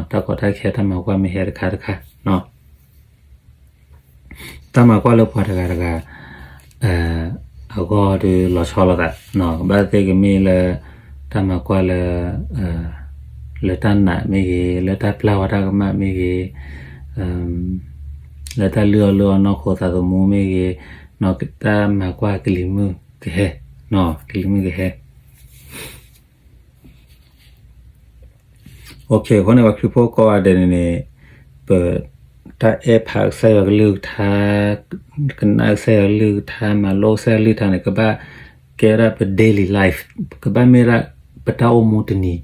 တၢ်ကီတၢ်ခဲတၢ်မၤကွၢ်မ့ၢ်ဟဲတခါတခါ တၢ်မၤကွၢ်လၢပှၤတဂၤတဂၤ အဂီၢ်ဒီးလီၤဆီလိာ်သး, ကဘၣ်သ့ၣ်ကမ့ၢ်လၢ တၢ်မၤကွၢ်လၢ လၢတၢ်နာ်မ့ၢ်ဂ့ၤ, လၢတၢ်ပျၢ်ဝဲတၢ်ကမၣ်မ့ၢ်ဂ့ၤ, လၢတၢ်လုၢ်အီၣ်လုၢ်အီနီၢ်ခိသးသမူမ့ၢ်ဂ့ၤ, တၢ်မၤကွၢ်ကလံၤမုၢ်ကဟဲ, ကလံၤမုၢ်ကဟဲ အဃိန့ၣ် ပှၤခရံာ်ဖိကိးဂၤဒဲးန့ၣ်န့ၣ် ပ တၢ်အဲၣ်ဖးကစၢ်ယွၤကလုၢ်ကထါ, ကနၣ်ကစၢ်ယွၤကလုၢ်ကထါ, မၤလိကစၢ်ယွၤကလုၢ်ကထါန့ၣ် ကဘၣ်ကဲဝဲဒၣ်ပ daily life, ကဘၣ်မ့ၢ်ဒၣ်ပတၢ်အိၣ်မူတနံၤ,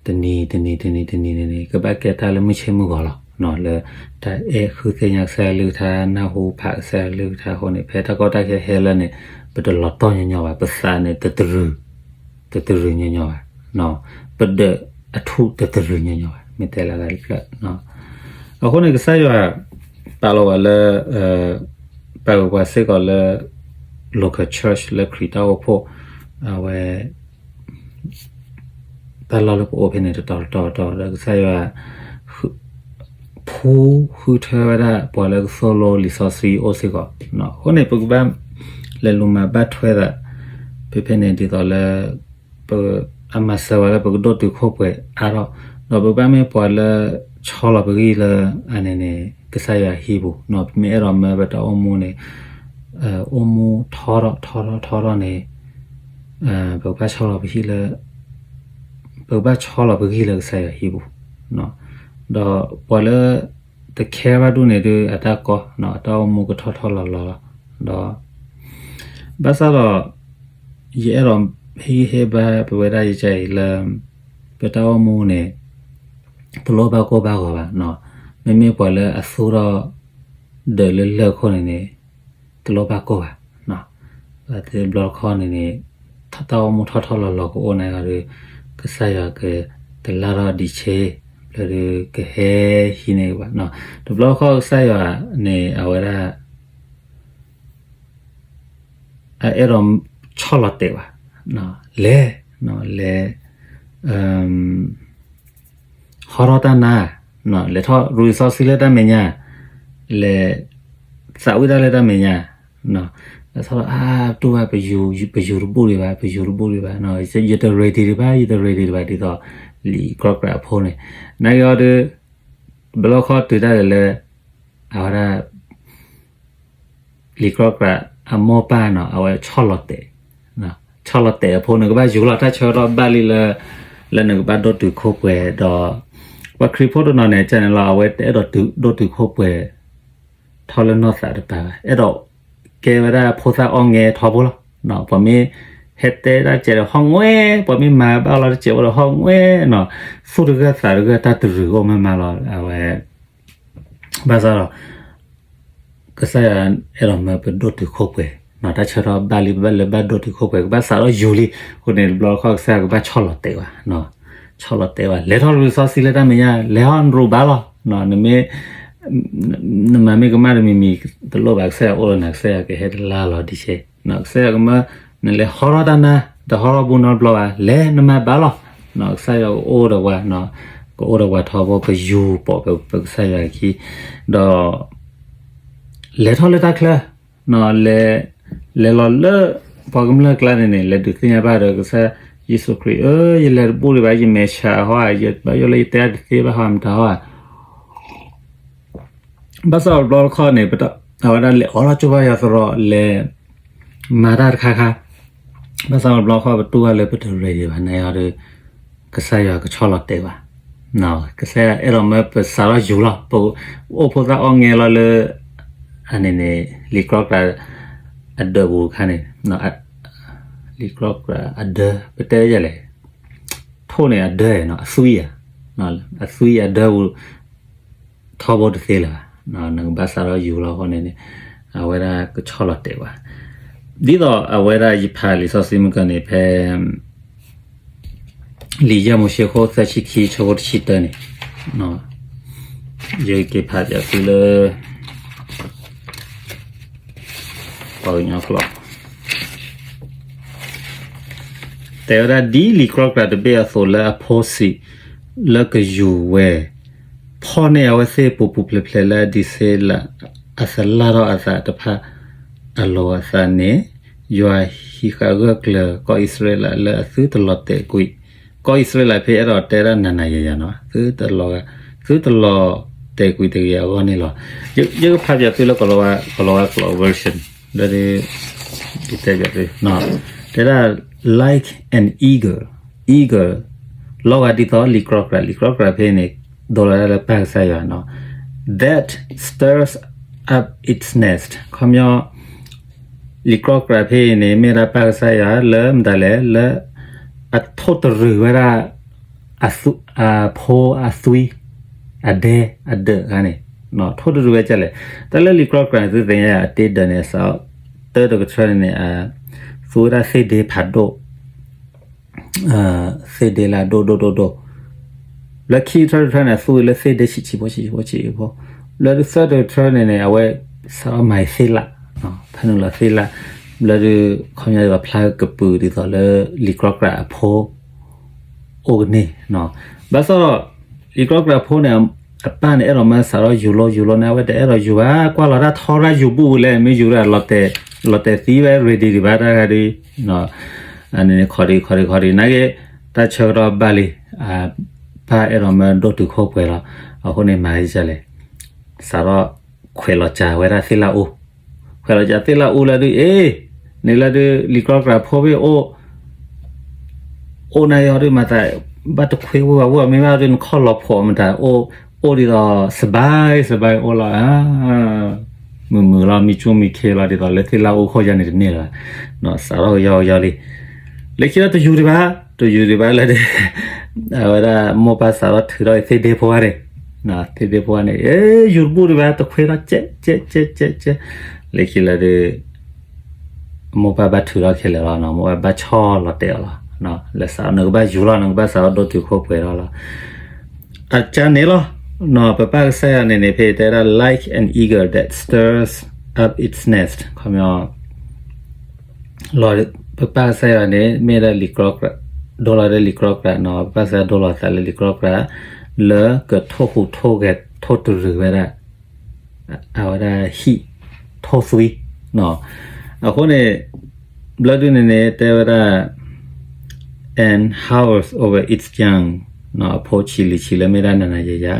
တနံၤ တနံၤ တနံၤ တနံၤန့ၣ်န့ၣ် ကဘၣ်ကဲတၢ်လၢမုၢ်ဆ့ၣ်မုၢ်ဂီၤလီၤ. လၢတၢ်အဲၣ်ဃုသ့ၣ်ညါကစၢ်ယွၤကလုၢ်ကထါ, နၢ်ဟူဖးကစၢ်ယွၤကလုၢ်ကထါအဃိန့ၣ် ဖဲတၢ်ကီတၢ်ခဲဟဲလၢန့ၣ် ပတလီၤတီၢ်ညီညီဘၣ်, ပသးန့ၣ် တတရူၤ တတရူၤညီညီဘၣ်, ပဒၢးအထူၣ်တတရူၤညီညီဘၣ်, မ့ၢ်တဲလၢအဂၤတဖျၢၣ်. အဃိန့ၣ် ကစၢ်ယွၤ ပာ်လီၤဝဲလၢ ပာ်ဂ့ၤပှၤစ့ၢ်ကီးလၢ local church လၢခရံာ်တၢ်အိၣ်ဖှိၣ် အဝဲ တၢ်လီၢ်လၢပအိၣ်ဖဲန့ၣ် တတီၤတတီၤတတီၤ ဒီးကစၢ်ယွၤ ဖူဃုထၢဝဲဒၣ် ပှၤလၢကသိၣ်လိလံာ်စီဆှံအိၣ်စ့ၢ်ကီး. အဃိန့ၣ် ပကဘၣ်လဲၤလူၤမၤဘၣ်ထွဲသး ဖဲဖဲန့ၣ်ဒ်သိးလၢ ပ အမၤစၢၤဝဲလၢပကဒိၣ်တုာ်ခိၣ်ပှဲၤအါထီၣ်, ဒီးပကဘၣ်မ့ၢ်ပှၤလၢဆီလီၤပဂံၢ်လၢအန့ၣ်န့ၣ် ကစၢ်ယွၤဟံၣ်ပူၤ, ပမ့ၢ်အဲၣ်ဒိးမၢပတၢ်အိၣ်မူန့ၣ် အိၣ်မူထီထီၣ်ထီထီၣ်ထီထီၣ်န့ၣ် ပကဘၣ်ဆီလီၤပဟံၣ်လၢ ပကဘၣ်ဆီလီၤပဂံၢ်လၢကစၢ်ယွၤဟံၣ်ပူၤ, ဒီးပှၤလၢ တခဲဘၣ်ဒူၣ်န့ၣ်ဒုး အတၢ်ကီ အတၢ်အိၣ်မူကထီထီၣ်လီၤလီၤလီၤ, ဒီး ဘၣ်ဆၣ်ဒီး ယအဲၣ်ဒိးဟ့ၣ်ဂံၢ်ဟ့ၣ်ဘါပဝဲဒၣ်ယကဲအံၤလၢ ပတၢ်အိၣ်မူန့ၣ် တလိၣ်ဘၣ်ကိၢ်ဘၣ်ဂီၤဘၣ်, မ့မ့ၢ်ပှၤလၢအသူၣ်ထီၣ်ဒၢးလၢလၢၢ်ခိၣ်န့ၣ်န့ၣ် တလိၣ်ဘၣ်ကိၢ်ဘၣ်, တဘျီတခီၣ်န့ၣ်န့ၣ် တၢ်အိၣ်မူထီထီၣ်လီၤလီၤကအိၣ်န့ၣ်ဒီး ကစၢ်ယွၤကတလၢ်ထီၣ်ဒံးဆ့ လၢဒုးကဟဲဟံးန့ၢ်ဘၣ်, တဘျီတခီၣ်ကစၢ်ယွၤန့ၣ် အဝဲဒၣ် အအဲၣ်ဒိးဆီၣ်လီၤတဲာ်ဝဲ, လဲၤ, လဲၤ ဟီထီၣ်တၢ်နါ, လဲၤထီၣ်ရူၢ်စီဆှံလၢတၢ်မဲာ်ညါ, လဲၤ သးဝံၣ်တၢ်လၢတၢ်မဲာ်ညါ, လဲၤထီၣ် အါ တူၢ်ဘၣ် ပယူၤတဘူၣ်ဒံးဘၣ်, ပယူၤတဘူၣ်ဒံးဘၣ်, ယတ ready ဒံးဘၣ်, ယတ ready ဒံးဘၣ် ဒ်သိး လံာ်ကြီကြးအဖိန့ၣ်, နာ်က့အီၤဒီး တဘျီခီတုၤဒၣ်လဲာ်လၢ အဝဲဒၣ် လံာ်ကြီကြးအမိၢ်ပၢ်န့ၣ် အဝဲဆီၣ်လီၤတဲာ်, ဆီၣ်လီၤတဲာ်အဖိန့ၣ် ကဘၣ်ယူၤလီၤ တၢ်ဆၢကတီၢ်ဘၣ်လံလၢ လၢနကဘၣ်ဒိၣ်တုာ်ခိၣ်ပှဲၤဒီး ပှၤခရံာ်ဖိတနီၤန့ၣ် ကန့ၣ်လီၤ အဝဲတအဲၣ်ဒိးဒိၣ်တုာ်ခိၣ်ပှဲၤ ထီၣ်လၢနီၢ်သးတပၤဘၣ်, အဲၣ်ဒိးကဲဝဲဒၣ်ဖိသၣ်အီၣ်ငဲထီဘိလီၤ, ပှၤမ့ၢ်ဟဲတဲတၢ်ကဲဒီးဟီၣ်ငွဲ, ပှၤမ့ၢ်မၤဘၣ်လီၤတၢ်ကဲဝဲဒီးဟီၣ်ငွဲန့ၣ်, သူၣ်တဂၢၢ်သးတဂၢၢ် တၢ်တရူးအိၣ်မးမးလီၤ, အဝဲ ဘၣ်ဆၣ်ဒီး ကစၢ်ယွၤအဲၣ်ဒိးမၢပဒိၣ်တုာ်ခိၣ်ပှဲၤ, တၢ်ဆၢကတီၢ်ဘၣ်လံ ပဘၣ်လၢဘၣ်ဒိၣ်တုာ်ခိၣ်ပှဲၤ ကဘၣ်စးထီၣ်ယူၤလံ, အဃိန့ၣ် တဘျီတခီၣ်ကစၢ်ယွၤကဘၣ်ဆီၣ်လီၤတဲာ်ဝဲ, ဆီၣ်လီၤတဲာ်ဝဲ လဲၤထီၣ်ရူၢ်စီဆှံလၢတၢ်မဲာ်ညါ, လဲၤထီၣ်နရူးဘၣ်လီၤ, နမ့ၢ် နမၤမ့ၢ်ကမၣ်တမံၤမံၤတလိၣ်ဘၣ်, ကစၢ်ယွၤအိၣ်လၢနၤ ကစၢ်ယွၤကဟဲတလၢ်လီၤဒံးဆ့, ကစၢ်ယွၤကမၢ နလဲၤဟီထီၣ်တၢ်နါ, တဟီထီၣ်ဘူးနီတဘျီဘၣ်, လဲၤနမၤဘၣ်လီၤ, ကစၢ်ယွၤကအိၣ်ဒီးပှၤ, ကအိၣ်ဒီးပှၤထီဘိ ပယူၤပိာ်ပကစၢ်ယွၤအခံ, ဒီး လဲၤထီၣ်လၢတၢ်ချၢ, လဲၤ လဲၤလီၤလၢ ပှၤကမျၢၢ်ကျါန့ၣ်န့ၣ် လဲၤဒုးသ့ၣ်ညါဘၣ်ဒီးကစၢ်ယ့ၣ်ၡူးခရံာ်, အၢ ယလဲၤတဘူၣ်ဒံးဘၣ်, ယမဲာ်ဆှးဟီဧါ, ယဘၣ်ယိၣ်လၢယတဲတၢ်တသ့ဘၣ်ဟီဧါ မတၤဟီဧါ ဘၣ်ဆၣ်တဘျီတခီၣ်န့ၣ် အဝဲဒၣ်လဲၤအိးထီၣ်ကၠိဘၣ်ယွၤသရိာ် လဲၤမၤတၢ်တခါခါ, ဘၣ်ဆၣ်တဘျီတခီၣ် ပတူၢ်ဘၣ်လၢပတ ready ဘၣ်န့ၣ်ဒီး ကစၢ်ယွၤကဆီၣ်လီၤတဲာ်ဘၣ်, ကစၢ်ယွၤအဲၣ်ဒိးမၢပစးထီၣ်ယူၤလီၤ, ပအိၣ်ဖိသၣ်အီၣ်ငဲလီၤလၢ အန့ၣ်န့ၣ် လံာ်ကြီကြး အဒၢးပူၤခါန့ၣ် လံာ်ကြီကြးအဒၢး ပတဲလဲၣ်, ထိၣ်န့ၣ်အဒၢးနီၤ အသွံၣ်ဧါ, အသွံၣ်အဒၢးပူၤ ထီဘိတသ့လၢၤဘၣ်, နကဘၣ်စးထီၣ်ယူၤလီၤအဃိန့ၣ်န့ၣ် အဝဲဒၣ်ကဆီၣ်လီၤတဲာ်ဘၣ်, ဒ်သိးအဝဲဒၣ်ယဖးလံာ်စီဆှံမုၢ်ကၢန့ၣ် ဖဲ လံာ်ယဲၢ်မိၤၡ့ခိၣ်သၢဆံခံ ဆၢဖိတဆံတၢန့ၣ် ယက့ၤဖးပၠးသုလၢ ပှၤကညီကျိာ် တဲဝဲဒၣ် ဒ်လံာ်ကြီကြးတဘ့ၣ်အသိးလၢအဖိစံး လၢကယူၤဝဲ ဖီၣ်န့ၢ်အဝဲသ့ၣ်ပူၤပူၤဖျဲးဖျဲးလၢအဒံးစ့လး အသလၢ်ထီၣ်အသးတဖၣ်အလိၤအသးန့ၣ်, ယွၤဟံးဃာ်ဂၢၢ်ကျၢၤကီၢ်အံၣ်စရ့လးလၢအသုတလီၤတဲာ်ကွံာ်, ကီၢ်အံၣ်စရ့လးဖဲအဲၣ်ဒိးတဲဒၣ်နၤနၤယၤယၤနီၤ, သုတလီၤ, သုတလီၤတဲာ်ကွံာ်တဂ့ၤအဂီၢ်န့ၣ်လီၤ. ယကဖးပၠးသုလၢ ကလီၤဝါကျိာ် version လၢ တဲပၠးသု တဲဒၣ် like an eagle, eagle လီၤဂာ်ဒ်သိးလံာ်ကြီကြး, လံာ်ကြီကြးဖဲန့ၣ် ဒိးလီၤဒၣ်လၢပၢ်ကစၢ်ယွၤနီၤ, that stirs up its nest ခီပညီ လံာ်ကြီကြးဖဲအံၤန့ၣ် မ့ၢ်ဒၣ်ပၢ်ကစၢ်ယွၤလၢမတၤလဲၣ်, လၢ အထိၣ်တရူးဝဲဒၣ် အဖိအသွံၣ် အဒဲ အဒၢးခါန့ၣ် ထိၣ်တရူးဝဲဒ်လဲၣ်. တၢ်လၢလံာ်ကြီကြးန့ၣ် သုသ့ၣ်ညါယၤ အတ့ဒၢးန့ၣ် အစး တၢတကထၢန့ၣ်န့ၣ် သူဝဲဒၣ်သ့ၣ်ဒ့ဖးဒိၣ် သ့ၣ်ဒ့လၢအဒိၣ်ဒိၣ်ဒိၣ်ဒိၣ်, လၢခံကထၢတထၢန့ၣ် အသူဝဲလၢသ့ၣ်ဒ့ဆံးဆံးဖိဆံးဖိဆံးဖိ, လၢသၢတကထၢန့ၣ်န့ၣ် အဝဲစးထီၣ်မၤသ့ၣ်လး, ဖဲနုာ်လီၤသ့ၣ်လး, လၢဒုး ခီပညီဒ်သိးဖျါကပုာ်ဒ်သိးလၢလံာ်ကြီကြးအဖိ အိၣ်ကန့ၢ်, ဘၣ်ဆၣ်ဒီး လံာ်ကြီကြးအဖိန့ၣ် အပၢ်န့ၣ်အဲၣ်ဒိးမၢစးထီၣ်ယူၤလီၤယူၤလီၤန့ၣ် အဝဲတအဲၣ်ဒိးယူၤဘၣ်, ကွၢ်လီၤတၢ်ထီရၣ်ယူၤဘူၣ်ဝံၤလဲၣ် မ့ၢ်ယူၤရၣ် လီၤတဲာ်သံဝဲ ready ဒံးဘၣ်တၢ်ဂၤဒ် န့ၣ် ခီဒံးခီဒံးခီဒံး နာ်က့ တၢ်ဆၢကတီၢ်ဘၣ်လံ, ပၢ်အဲၣ်ဒိးမၢဒိၣ်တုာ်ခိၣ်ပှဲၤလီၤ, အဃိန့ၣ်မၤဒ်လဲၣ်, စးထီၣ်ခွဲးလီၤစှၤဝဲဒၣ်သ့ၣ်လးအိၣ်, ခွဲး ပလီၤကးသ့ၣ်လၢအူလၢဒုး အ့ န့ၣ်လၢဒုး လံာ်ကြီကြးဖိဘ့ၣ်အိၣ် အိၣ်နၤယီၤဒုး မၤသး ဘၣ်တခွ့ဝ့ၢ်ဝဲဝ့ၢ် မ့ၢ်ဘၣ်ဒုး နခီၣ်လီၤဖှီၣ်မတၤ အိၣ်ဒ်သိး စဘဲစဘဲအိၣ်လီၤ မုာ်မုာ်လီၤ မံဆူၣ်မံခ့လီၤ ဒ်သိးလၢသ့ၣ်လၢအူခိၣ်ယါန့ၣ်တန့ၢ်လၢၤဘၣ် စးထီၣ်ကယီကယီလံ လၢခံလၢတယူၤဒံးဘၣ် တယူၤဒံးဘၣ်လၢ အဝဲဒၣ်မိၢ်ပၢ်စးထီၣ်ထုးထီၣ်သ့ၣ်ဒ့ဖိဂၤန့ၣ် သ့ၣ်ဒ့ဖိဂၤန့ၣ် ယူၤတဘူၣ်ဒံးဘၣ် တခွ့ထီၣ်ကဲးကဲးကဲးကဲးကဲး လၢခံလၢဒုး မိၢ်ပၢ်ဘၣ်ထုးထီၣ်ခဲလၢာ်လီၤ မိၢ်ပၢ်ဘၣ်ဆီလီၤတဲာ်အီၤလီၤ လၢစး နကဘၣ်ယူၤလီၤ နကဘၣ်စးထီၣ်ဒိၣ်တုာ်ခိၣ်ပှဲၤထီၣ်လီၤ အကါန့ၣ်လီၤ ပပၢ်ကစၢ်ယွၤန့ၣ်န့ၣ် ဖဲတဲဒၣ် like an eagle that stirs up its nest ခီပညီ လီၤ ပပၢ်ကစၢ်ယွၤန့ၣ် မ့ၢ်ဒၣ်လံာ်ကြီကြး ဒိလီၤဒီးလံာ်ကြီကြးနီၤ ပပၢ်ကစၢ်ယွၤဒိလီၤသးလၢလံာ်ကြီကြး လၢကထိၣ်ဟူးထိၣ်ဂဲၤထိၣ်တရံးဝဲဒၣ် အဝဲဒၣ်ဟံၣ်ထိၣ်သွံ အဃိန့ၣ် ဘျီဒုန့ၣ်န့ၣ် တဲဝဲဒၣ် and hovers over its young အဖိဆံးလံၤဆံးလၢမ့ၢ်ဒၣ်နၤနၤယၤယၤ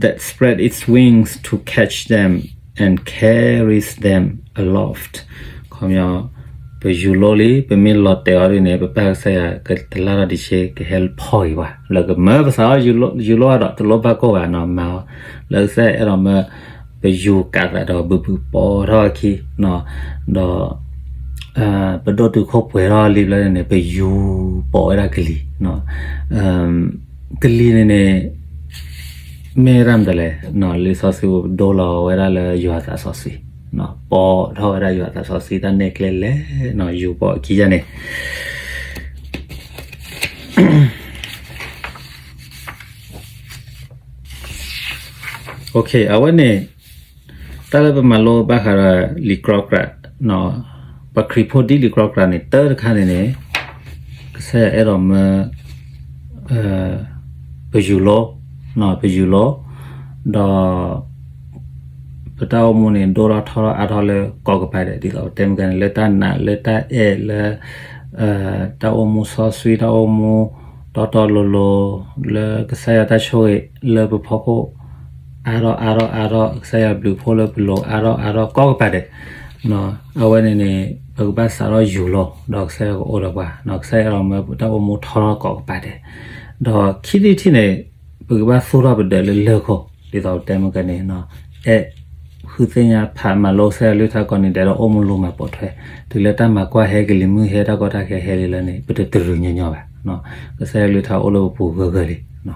that spread its wings to catch them and carries them aloft ခီပညီ ပယူၤလိလံ ပမ့ၢ်လီၤတဲာ်အီၤဒ်န့ၣ် ပပၢ်ကစၢ်ယွၤကတလၢ်ထီၣ်ဒံးဆ့ ကဟဲဖီၣ်ဂ့ၤပှၤ လၢကမၢပသးအီၤယူၤလိအီၤဒီး တလိၣ်ဘၣ်ကိၢ်ဘၣ်နီၤ မၤအီၤ လၢကစၢ်ယွၤအဲၣ်ဒိးမၢ ပယူၤကးသးဒီးဘုဘုပီထီၣ်အခံ ဒီး ပဒိၣ်တုာ်ခိၣ်ပှဲၤထီၣ်လံဘျီန့ၣ် ပယူၤပိာ်ဝဲဒၣ်ကလံၤ ကလံၤန့ၣ်န့ၣ် မ့ၢ်ဝဲဒၣ်မတၤလဲၣ် လံာ်စီဆှံဒိလီၤဝဲဒၣ်လၢယွၤသးစီဆှံ ပိာ်ထီၣ်ဝဲဒၣ်ယွၤသးစီဆှံတၢ်နဲၣ်ကျဲလဲၣ် ယူၤပိာ်အခံယါန့ၣ် အဝဲန့ၣ် တၢ်လၢပမၤလိဘၣ်ဃးဒီးလံာ်ကြီကြး ပှၤခရံာ်ဖိဒ်လံာ်ကြီကြးန့ၣ် တၢ်တခါန့ၣ်န့ၣ် ကစၢ်ယွၤအဲၣ်ဒိးမၢ ပယူၤလိ ပယူၤလိ ဒီး ပတၢ်အိၣ်မူန့ၣ် ဒိၣ်ထီၣ်ထီထီၣ်အါထီၣ်လၢကိးကပၤဒဲး ဒ်သိးပတဲမ့ၢ်ကန့ၣ် လၢတၢ်နာ် လၢတၢ်အဲၣ် လၢ တၢ်အိၣ်မူစီဆှံ တၢ်အိၣ်မူတီတီလိၤလိၤ လၢကစၢ်ယွၤတၢ်ဆိၣ်ဂ့ၤလၢပဖီခိၣ် အါထီၣ်အါထီၣ်အါထီၣ် ကစၢ်ယွၤဘျုးဖှိၣ်လၢပလိၤအါထီၣ်အါထီၣ်ကိးကပၤဒဲး အဝဲန့ၣ်န့ၣ် ပကဘၣ်စးထီၣ်ယူၤလီၤ ဒီးကစၢ်ယွၤကအိၣ်ဒီးပှၤ ကစၢ်ယွၤအဲၣ်ဒိးမၢပတၢ်အိၣ်မူထီထီၣ်ကိးကပၤဒဲး ဒီးခံထံၣ်တထံၣ်န့ၣ် ပကဘၣ်သူၣ်ထီၣ်ပဒၢးလၢလၢၢ်ခိၣ် ဒ်သိးပတဲမ့ၢ်ကန့ၣ် အဲၣ် ဃုသ့ၣ်ညါဖးမၤလိကစၢ်ယွၤကလုၢ်ကထါကိးနံၤဒဲးဒီးအိၣ်မူလီၤမၤပိာ်ထွဲ တုၤလၢတၢ်မၤကွၢ်ဟဲကလံၤမုၢ်ဟဲတၢ်ကီတၢ်ခဲဟဲလံလၢန့ၣ် ပတတရံးညီညီဘၣ် ကစၢ်ယွၤကလုၢ်ကထါအိၣ်လၢပပူၤဂၢၢ်ဂၢၢ်လံ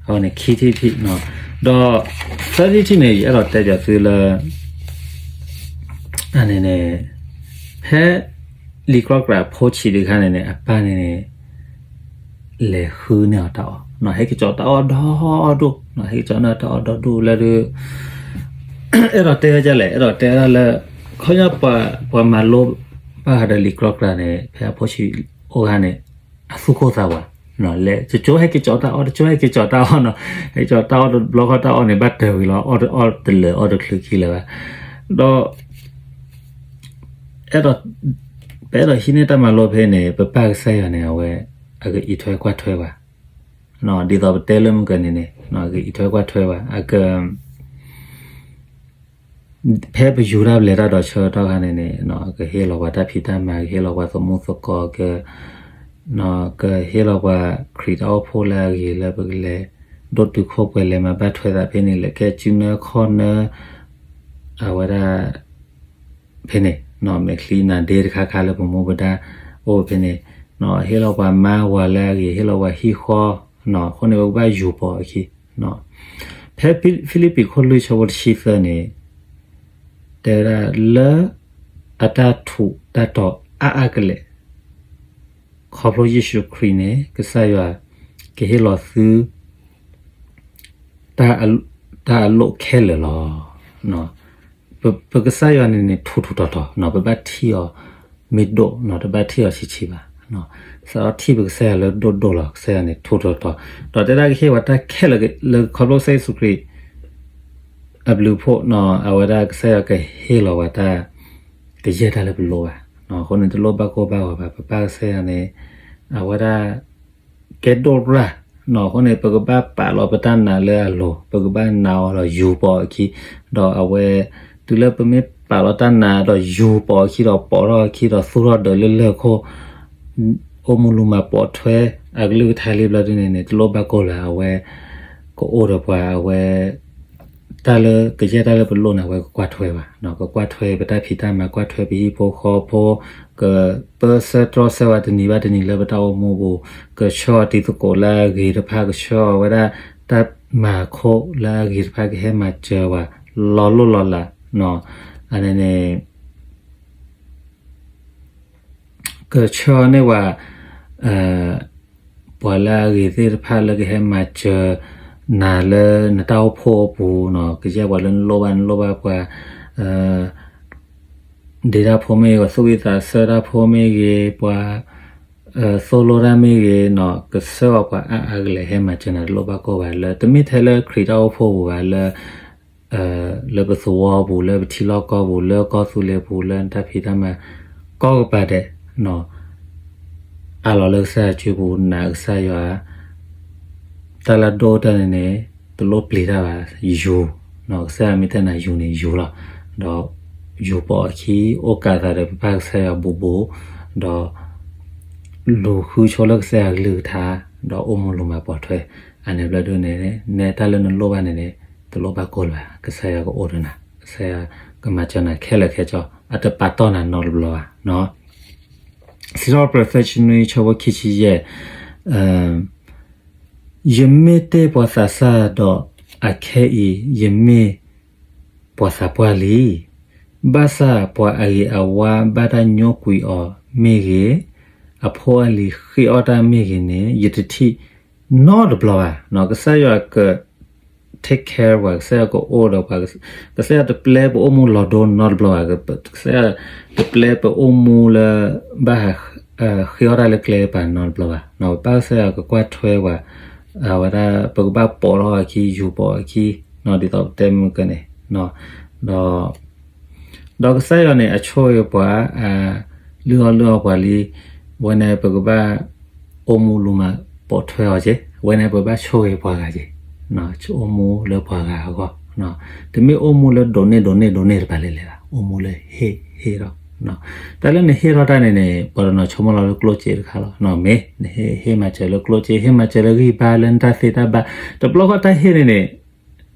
အဝဲန့ၣ်ခံထံၣ်တထံၣ် ဒီးသၢထံၣ်တထံၣ်န့ၣ် ယအဲၣ်ဒိးတဲပၠးသုလၢ အန့ၣ်န့ၣ် ဖဲ လံာ်ကြီကြးဖိဆံးတခါန့ၣ်န့ၣ် အပၢ်န့ၣ်န့ၣ် လဲၤဃုန့ၢ်အီၤတၢ်အီၣ် ဟဲက့ၤကၠီတၢ်အီၣ်ဒီဒိၣ် ဟဲက့ၤကၠီန့ၢ်တၢ်အီၣ်ဒီဒိၣ်လၢဒုး အဲၣ်ဒိးတဲဝဲဒ်လဲၣ် အဲၣ်ဒိးတဲဝဲဒၣ်လၢ ခီဖျိပှၤမၤလိဘၣ်ဃးဒီးလံာ်ကြီကြးန့ၣ် ဖဲအဖိဆံးအိၣ်ဂၤန့ၣ် အသူၣ်ကိၢ်သးဝး လဲၤ တကၠိဟဲက့ၤကၠီတၢ်အီၣ် တကၠိဟဲက့ၤကၠီတၢ်အီၣ်နီၤ ဟဲက့ၤကၠီတၢ်အီၣ်တဘျီဃီတၢ်အီၣ်န့ၣ် ဘၣ်တၢၢ်ဝံၤလီၤ အီၣ်တလၢာ်အီၣ်တချုးခံလၢၤဘၣ် ဒီး အဲၣ်ဒိး ပအဲၣ်ဒိးဟံးန့ၢ်တၢ်မၤလိဖဲန့ၣ် ပပၢ်ကစၢ်ယွၤန့ၣ် အဝဲ အကအံးထွဲကွၢ်ထွဲပှၤ ဒ်သိးပတဲလၢမုၢ်ကန့ၣ်န့ၣ် အကအံးထွဲကွၢ်ထွဲပှၤ အက ဖဲပယူၤတၢ်ပလဲၤတၢ်ဒီးဆၢကတီၢ်ခါန့ၣ်န့ၣ် ကဟ့ၣ်လီၤပှၤတၢ်ဖံးတၢ်မၤ ကဟ့ၣ်လီၤပှၤသမူသကိး က ကဟ့ၣ်လီၤပှၤခရံာ်တၢ်အိၣ်ဖှိၣ်လၢအဂ့ၤလၢပကလဲၤ ဒိၣ်တုာ်ခိၣ်ပှဲၤလဲၤမၤဘၣ်ထွဲသးဖဲန့ၣ် လဲၤကဲစုနၢခီၣ်နၢ အဝဲဒၣ် ဖဲန့ၣ် မဲာ်ချံနါဒ့တခါခါလၢပမူပဒါအိၣ်ဖဲန့ၣ် ဟ့ၣ်လီၤပှၤမါဝၤလၢအဂ့ၤ ဟ့ၣ်လီၤပှၤဟံၣ်ဃီ အဃိန့ၣ် ပကဘၣ်ယူၤပိာ်အခံ ဖဲဖံလံးပံၤခိၣ်လွံၢ်ဆၢဖိတဆံသၢန့ၣ် တဲဝဲဒၣ်လၢ အတၢ်ထူးတၢ်တီၤအါအါကလဲာ် ခီဖျိယ့ၣ်ၡူးခရံာ်န့ၣ် ကစၢ်ယွၤ ကဟ့ၣ်လီၤသု တၢ်အလိၣ်ခဲလၢာ်လီၤ. ပကစၢ်ယွၤန့ၣ်န့ၣ် ထူးထူးတီၤတီၤ ပဘၣ်ထံၣ်အီၤ မ့ၢ်ဒိၣ် တဘၣ်ထံၣ်အီၤဆံးဆံးဘၣ်. စးထီၣ်ထံၣ်ပကစၢ်ယွၤလၢဒိၣ်ဒိၣ်လီၤ. ကစၢ်ယွၤန့ၣ် ထူးထူးတီၤတီၤ ဒီးတဲဒၣ်ကဟ့ၣ်ဝဲတၢ်ခဲလၢာ် လၢခီဖျိကစၢ်ယ့ၣ်ၡူးခရံာ် အဘျုးဖှိၣ် အဝဲဒၣ်ကစၢ်ယွၤကဟ့ၣ်လီၤဝဲတၢ် ကယဲၢ်တၢ်လၢပလိၣ်ဘၣ်. အဃိန့ၣ် တလိၣ်ဘၣ်ကိၢ်ဘၣ်ဂီၤဘၣ်. ပပၢ်ကစၢ်ယွၤန့ၣ် အဝဲဒၣ် ကဲဒိၣ်ရၣ်. အဃိန့ၣ် ပကဘၣ်ပာ်လီၤပတၢ်နာ်လၢအလိၤ, ပကဘၣ်နာ်အီၤဒီးယူၤပိာ်အခံ, ဒီးအဝဲ တုၤလၢပမ့ၢ် ပာ်လီၤတၢ်နာ်ဒီးယူၤပိာ်အခံဒီးပိာ်ထီၣ်အခံဒီးသူၣ်ထီၣ်ဒၢးလၢလၢၢ်ခိၣ် အိၣ်မူလူၤမၤပိာ်ထွဲ အကလုၢ်ကထါလံဘျီဒုန့ၣ်န့ၣ် တလိၣ်ဘၣ်ကိၢ်လၢၤ အဝဲ ကအိၣ်ဒီးပှၤအဝဲ တၢ်လၢကယဲၢ်တၢ်လၢပလိၣ်န့ၣ် အဝဲကကွၢ်ထွဲဘၣ်, ကကွၢ်ထွဲပတၢ်ဖံးတၢ်မၤ ကွၢ်ထွဲပဟံၣ်ဖိဃီဖိ ကပၢဆှၢတြီဆၢဝဲတနံၤဘၣ်တနံၤလၢပတၢ်အိၣ်မူပူၤ, ကဆှၢအီၤတံၤသကိးလၢအဂ့ၤတဖၣ် ကဆှၢအီၤဝဲဒၣ်တၢ်မၤခိၣ်လၢအဂ့ၤတဖၣ် ကဟဲမၤစၢၤဝဲ လီၤလိၢ်လီၤလး, အန့ၣ်န့ၣ် ကဆှၢန့ၢ်ဝဲ ပှၤလၢအဂ့ၤသ့ၣ်တဖၣ်လၢကဟဲမၤစၢၤ နၤလၢနတၢ်အိၣ်ဖှိၣ်အပူၤနီၤ, ကယဲၢ်ပှၤလၢနလိၣ်ဘၣ် နလိၣ်ဘၣ်ပှၤ ဒ့တၢ်ဖိမ့ၢ်ဂ့ၤ, သူၣ်ဝံၣ်သးဆၢတၢ်ဖိမ့ၢ်ဂ့ၤ, ပှၤ သိၣ်လိတၢ်မ့ၢ်ဂ့ၤနီၤ, ကဆှၢအီၤပှၤအါအါကလဲာ်ဟဲမၤစၢၤနၤ တလိၣ်ဘၣ်ကိၢ်ဘၣ် လၢတမ့ၢ်ထဲလၢခရံာ်တၢ်အိၣ်ဖှိၣ်ပူၤဘၣ် လၢ လၢပသဝီပူၤ လၢပထံလီၢ်ကီၢ်ပူၤ လၢကီၢ်သူလ့ၤပူၤ လၢနတၢ်ဖံးတၢ်မၤ ကိးကပၤဒဲး အါလီၤလၢကစၢ်ယွၤစုပူၤ နာ်ကစၢ်ယွၤ တၢ်လၢအဒိၣ်ကတၢၢ်န့ၣ်န့ၣ် တလိၣ်ပျံၤတၢ်ဘၣ် ယူၤ, ကစၢ်ယွၤမ့ၢ်တဲနၤယူၤန့ၣ်ယူၤလီၤ, ဒီးယူၤပိာ်အခံ အိၣ်ကးသးဒီးပပၢ်ကစၢ်ယွၤဘူးဘူး, ဒီး လူၤဃုဆိလၢကစၢ်ယွၤကလုၢ်ကထါ, ဒီးအိၣ်မူလူၤမၤပိာ်ထွဲ, အန့ၣ်ဘျီဒုန့ၣ် နဲတၢ်လၢနလိၣ်ဘၣ်န့ၣ်န့ၣ် တလိၣ်ဘၣ်ကိၢ်လၢၤဘၣ်, ကစၢ်ယွၤကအိၣ်ဒီးနၤ, ကစၢ်ယွၤကမၤစၢၤနၤခဲလၢာ်ခဲဆ့, အတပာ်တီၢ်နၤနီတဘျီဘၣ်. စံးထီၣ်ပတြၢၤသၢဆံနွံ ဆၢဖိခံဆံယဲၢ်, ယမ့ၢ်တ့ၢ်ပှၤသးစၢ်ဒီး အခဲအံၤယမ့ၢ်ပှၤသးပှၢ်လံ. ဘၣ်ဆၣ်ပှၤအဂ့ၤအဝါဘၣ်တၢ်ညိကွံာ်အီၤမ့ၢ်ဂ့ၤ, အဖိအလံၤဃ့အီၣ်တၢ်မ့ၢ်ဂ့ၤန့ၣ် ယတထံၣ်နီတဘျီဘၣ်. ကစၢ်ယွၤက take care ပှၤ, ကစၢ်ယွၤကအိၣ်ဒီးပှၤ, ကစၢ်ယွၤတပျဲပအိၣ်မူလီၤဒိနီတဘျီဘၣ်, ကစၢ်ယွၤတပျဲပအိၣ်မူလၢ ဘၣ်ဟးဃ့အီၣ်တၢ်လၢကျဲပၤနီတဘျီဘၣ်. ပပၢ်ကစၢ်ယွၤကကွၢ်ထွဲပှၤ, အဝဲဒၣ် ပကဘၣ်ပိာ်ထီၣ်အခံ ယူၤပိာ်အခံ, ဒ်သိးပတဲမုၢ်ကန့ၣ်, ဒီး ဒီးကစၢ်ယွၤန့ၣ် အဆိၣ်ဂ့ၤပှၤ, လုၢ်အီၣ်လုၢ်အီပှၤလံ, ဝဲန့ၣ်ပကဘၣ်အိၣ်မူလူၤမၤပိာ်ထွဲအီၤက့ၤ, ဝဲန့ၣ်ပဘၣ်ဆိၣ်ဂ့ၤပှၤဂၤက့ၤ, အိၣ်မူလၢပှၤဂၤအဂီၢ်, တမ့ၢ်အိၣ်မူလၢဒိးန့ၢ်ဒိးန့ၢ်ဒိးန့ၢ်တပၤလဲၣ်လဲၣ်ဘၣ်, အိၣ်မူလၢဟ့ၣ်ဟ့ၣ်ထီၣ်, တၢ်လၢနဟ့ၣ်ထီၣ်တၢ်န့ၣ်န့ၣ် ပှၤတနီၤဆိကမိၣ်လီၤလၢကျိၣ်စ့တခါလီၤ, မ့ၢ်နဟ့ၣ်မၤစၢၤလၢကျိၣ်စ့ ဟ့ၣ်မၤစၢၤလၢဂံၢ်ဘါလၢနတၢ်သ့တၢ်ဘၣ်, တဘျီဃီတၢ်ဟ့ၣ်န့ၣ်န့ၣ်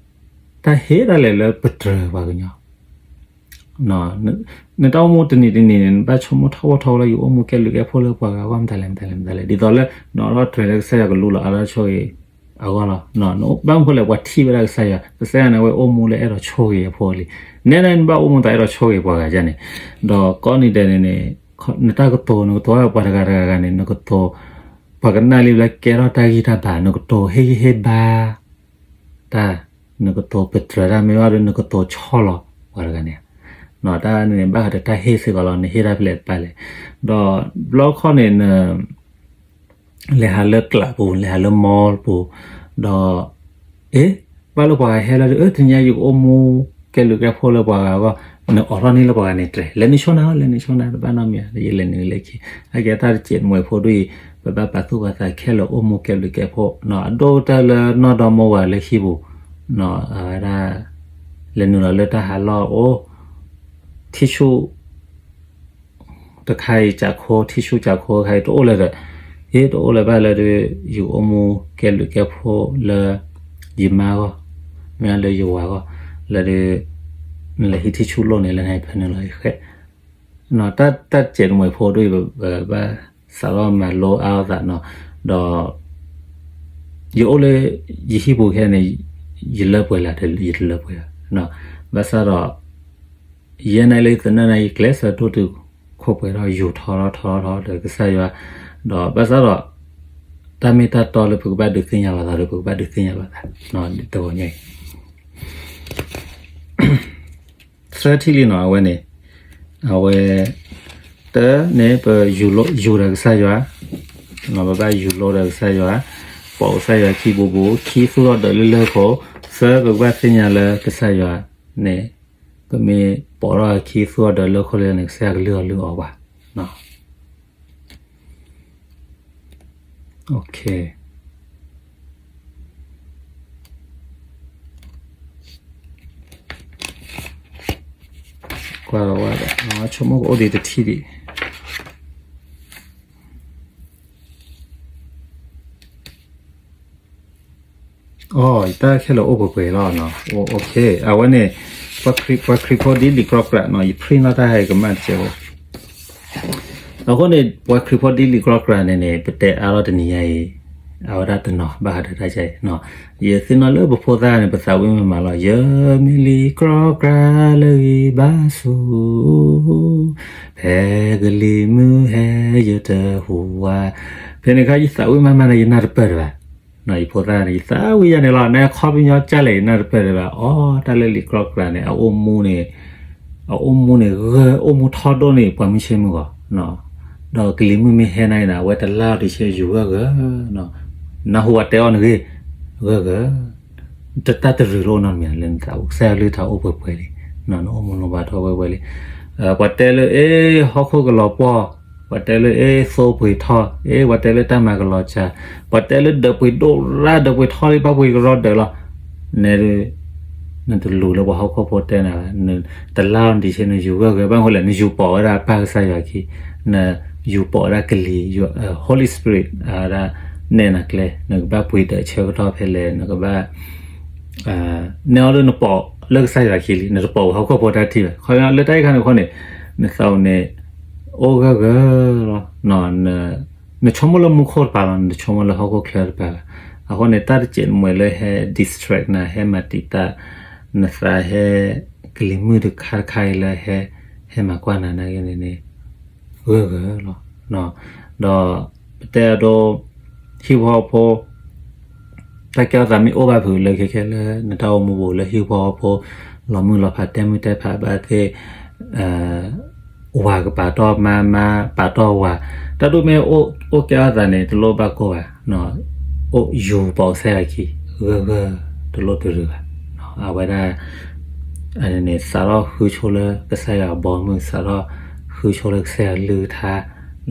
တၢ်ဟ့ၣ်ဒၣ်လဲာ်လၢပတြၢၤပှၤကညီ, နတၢ်အိၣ်မူတနံၤတနံၤန့ၣ် နဘၣ်ဆိကမိၣ်ထီဘိထီဘိလၢ ယအိၣ်မူကဲလုာ်ကဲဖိလၢပှၤဂၤအဂီၢ် မတၤလဲၣ်မတၤလဲၣ်မတၤလဲၣ်, ဒ်သိးလၢ နအိးထီၣ်တြဲၤလၢကစၢ်ယွၤကလူလီၤအါထီၣ်ဆိၣ်ဂ့ၤအဂီၢ်လီၤ. ဘၣ်မနုၤဃိလဲၣ် ပှၤထံၣ်ဝဲဒၣ်ကစၢ်ယွၤ, ကစၢ်ယွၤန့ၣ် အဝဲအိၣ်မူလၢအဲၣ်ဒိးဆိၣ်ဂ့ၤအဖိအလံၤ, နဲဒၣ် နဘၣ်အိၣ်မူသးအဲၣ်ဒိးဆိၣ်ဂ့ၤပှၤဂၤယါန့ၣ်, ဒီးကိးနံၤဒဲးန့ၣ်န့ၣ် နတၢ်ကတိၤ နကတိၤပှၤတဂၤတဂၤဂၤန့ၣ် နကတိၤ ပှၤကနၣ်လံလၢကဲထီၣ်တၢ်ဂံၢ်တၢ်ဘါ, နကတိၤဟ့ၣ်ဂံၢ်ဟ့ၣ်ဘါ တၢ်, နကတိၤပတြၢၤတၢ်မ့ၢ်ဘၣ်ဒီး နကတိၤဆီၣ်လီၤပှၤတဂၤန့ၣ်, တၢ်န့ၣ်န့ၣ် ဘၣ်ဃးဒီးတၢ်ဟ့ၣ်စ့ၢ်ကီးလီၤ, နဟ့ၣ်တၢ်ဖဲလဲၣ်တပၤလဲၣ်, ဒီးဘျီခီန့ၣ် န လဲၤဟးလၢကျးပူၤ လဲၤဟးလၢ mall ပူၤ, ဒီး အ့ ဘၣ်လၢပှၤဂၤဟဲလီၤဒီး အၢ တနံၤညါယကအိၣ်မူ ကဲလုာ်ကဲဖိလၢပှၤဂၤအဂီၢ်, နအိးထီၣ်န့ၢ်လၢပှၤဂၤန့ၣ်တြဲၤ, လဲၤနုာ်ဆိနၤ လဲၤနုာ်ဆိနၤ တဘၣ်နီတမံၤ ယလဲၤနုာ်လၢခံ, အကဲတၢ်တစဲးတမှဲၤဖိဒ်အံၤ, ပဘၣ်ပာ်သူၣ်ပာ်သးခဲလၢာ်အိၣ်မူကဲလုာ်ကဲဖိ, အဒိၣ်ကတၢၢ်လၢနီၢ်ဒီမါဝၤလၢဟံၣ်ပူၤ, အဝဲဒၣ် လဲၤနုာ်လီၤလၢတၢ်ဟးလီၢ်အိၣ်, ထံၣ်ဆူၣ် တခါအံၤ ကးခိ ထံၣ်ဆူၣ်ကးခိတခါအံၤ တအိၣ်လၢၤဒီး, အ့ တအိၣ်လၢၤဘၣ်လၢဒီး ယအိၣ်မူကဲလုာ်ကဲဖိလၢ ယမါအဂီၢ်, မ့ၢ်လၢယဝၤအဂီၢ်, လၢဒီး နလဲၤဟံးထံၣ်ဆူၣ်လိၣ်န့ၣ်လၢနဟဲဖဲန့ၣ်လီၤ ယဃဲ, တၢ်တစဲးတမှဲၤဖိဒ်အံၤ ပဘၣ်စးထီၣ်မၤလိအါအသးနီၤ, ဒီး ယအိၣ်လၢ ယဟံၣ်ပူၤခဲန့ၣ် ယလၢပှဲၤလၢ ယတလၢပှဲၤဘၣ်, ဘၣ်ဆၣ်ဒီး ယဲန့ၣ်လၢယသနၢၣ်န့ၣ် ယကျဲးစၢးဒိၣ်တုာ်ခိၣ်ပှဲၤထီၣ် ယူၤထီထီၣ်ထီထီၣ်ဒီးကစၢ်ယွၤ, ဒီးဘၣ်ဆၣ်ဒီး တၢ်မ့ၢ်တၢ်တီလၢပကဘၣ်ဒုးသ့ၣ်ညါလိာ်သးဒီး ပကဘၣ်ဒုးသ့ၣ်ညါလိာ်သး, တဂီၤညါအံၤ သၢထံၣ်လံနီၤ အဝဲန့ၣ်, အဝဲ တၢ်န့ၣ် ပယူၤဒီးကစၢ်ယွၤ, ပဘၣ်ယူၤလိဒီးကစၢ်ယွၤ, ပိာ်ကစၢ်ယွၤခံဘူးဘူး, ခံသူၣ်ထီၣ်ဒၢးလၢလၢၢ်ခိၣ်, သၢ ပကဘၣ်သ့ၣ်ညါလၢကစၢ်ယွၤန့ၣ်, ပမ့ၢ်ပိာ်ထီၣ်ခံသူၣ်ထီၣ်ဒၢးလၢလၢၢ်ခိၣ်လံန့ၣ် ကစၢ်ယွၤကလုၢ်အီၣ်လုၢ်အီပှၤ OK. ကွၢ်လီၤဝဲဒီး ဆိကမိၣ်ကအိၣ်ဒံးတထံၣ်ဒံး အိ ယတၢ်ခဲလၢာ်အိၣ်ပှဲၤပှဲၤလီၤနီၤ. အဝဲန့ၣ် ပှၤခရံာ်ဖိဒ်လံာ်ကြီကြးနီၤ ယ print နီၣ်တၢ်ဟဲကမၣ်တကဲးဖိ အဃိန့ၣ် ပှၤခရံာ်ဖိဒ်လံာ်ကြီကြးန့ၣ်န့ၣ် ပတဲအါထီၣ်တနံၤညါအံၤ အဝဲဒၣ်တနီၤဘၣ်ဃးဒီးတၢ်ကဲအံၤ ယသ့ၣ်နီၣ်လၢပဖိသၣ်န့ၣ် ပသးဝံၣ်မးမးလီၤ. ယမ့ၢ်လံာ်ကြီကြးလၢဂံၢ်ဘါဆူၣ် ဖဲကလံၤမုၢ်ဟဲယတဟူးဝး ဖဲန့ၣ်အခါ ယသးဝံၣ်မးမးန့ၣ် ယနၢ်တပၢၢ်တဘၣ်. ယဖိသၣ်န့ၣ် ယသးဝံၣ်ယၤန့ၣ်လီၤ. နခီပညီကၢ်လဲၣ် ယနၢ်တပၢၢ်တဘၣ်. အိ တၢ်လၢလံာ်ကြီကြးန့ၣ် အအိၣ်မူန့ၣ် အအိၣ်မူန့ၣ် ဂၢၢ်အိၣ်မူထီဒိၣ်န့ၣ် ပှၤမုၢ်ဆ့ၣ်မုၢ်ဂီၤ ဒီးကလံၤမုၢ်မ့ၢ်ဟဲနၤအံၤန့ၣ် အဝဲတလါအီၤတဆံယူၤဂၢၢ်ဂၢၢ် နၢ်ဟူဝဲတဲအီၤန့ၣ်ဂ့ၤ ဂၢၢ်ဂၢၢ် တၢ်တရူးလၢအိၣ်နီတမံၤလၢနသး ကစၢ်ယွၤကလုၢ်ကထါအိၣ်ပှဲၤပှဲၤလံ နအိၣ်မူလိၣ်ဘၣ်ထီၣ်ပှဲၤပှဲၤလံ. ပှၤတဲလၢ အ့ ဟီၣ်ခိၣ်ကလီၤပှီၢ်, ပှၤတဲလၢ အ့ သိပှ့ၤထီၣ်, အ့ ပှၤတဲလၢတၢ်မၤကလီၤစှၤ, ပှၤတဲလၢဒၢးပှ့ၤဒိၣ်ရၣ် ဒၢးပှ့ၤထီၣ်လံ ဘၣ်ပှ့ၤကရီဒၢးလီၤ. န နတလူၤလၢပှၤဟီၣ်ခိၣ်ဖိတဲနၤဘၣ်, တလါအီၤတဆံ နယူၤဂၢၢ်ဂၢၢ် ဘၣ်မနုၤလဲၣ် နယူၤပိာ်ဝဲဒၣ်ပၢ်ကစၢ်ယွၤခံ, နယူၤပိာ်ဝဲဒၣ်ကလံၤ Holy Spirit ဝဲဒၣ်နဲၣ်နၤကျဲ နကဘၣ်ပှ့ၤဒၢးဆၢကတီၢ်ဖဲလဲၣ် နကဘၣ် နဲအီၤလၢနပိာ်လၢကစၢ်ယွၤခံလံ, နတပိာ်ပှၤဟီၣ်ခိၣ်ဖိတၢ်ထံၣ်ဘၣ်. ခီပညီလၢတၢ်အံၤခါန့ၣ်အဃိန့ၣ် နသးအိၣ်န့ၣ် အိၣ်ဂၢၢ်ဂၢၢ်လီၤ. နဆိကမိၣ်လၢမူခိၣ်တပၤလီၤ, နတဆိကမိၣ်လၢဟီၣ်ခိၣ်ချၢတပၤဘၣ်. အဃိန့ၣ် တၢ်တစဲးတမှဲးလၢဟဲ distract နၤ ဟဲမၤတံာ်တာ်နသး ဟဲကလံၤမုၢ်တခါတခါအံၤလၢ ဟဲမၤကွၢ်နၤနာ်က့န့ၣ်န့ၣ် ဂၢၢ်ဂၢၢ်လီၤ. ဒီးပတဲအဒိ ဟံၣ်ဖိဃီဖိ တၢ်ကဲထီၣ်သးမ့ၢ်အိၣ်ဘၣ်ဖုးလၢခဲခဲလၢနတၢ်အိၣ်မူပူၤ လၢဟံၣ်ဖိဃီဖိ လီၤမုၢ်လီၤဖး တဲမုၢ်တဲဖးဘၣ်သ့ၣ် ဝၤကပာ်တီၢ်မါ မါပာ်တီၢ်ဝၤ, တၢ်ဒိၣ်မ့ၢ်အိၣ်ကဲထီၣ်သးန့ၣ် တလိၣ်ဘၣ်ကိၢ်ဘၣ်, အိၣ်ယူၤပိာ်ကစၢ်ယွၤခံ ဂၢၢ်ဂၢၢ် တလိၣ်တရူးဘၣ်. အဝဲဒၣ် န့ၣ် စးထီၣ်ဃုဆိလၢကစၢ်ယွၤအဘီအမုၢ်, စးထီၣ်ဃုဆိလၢကစၢ်ယွၤကလုၢ်ကထါ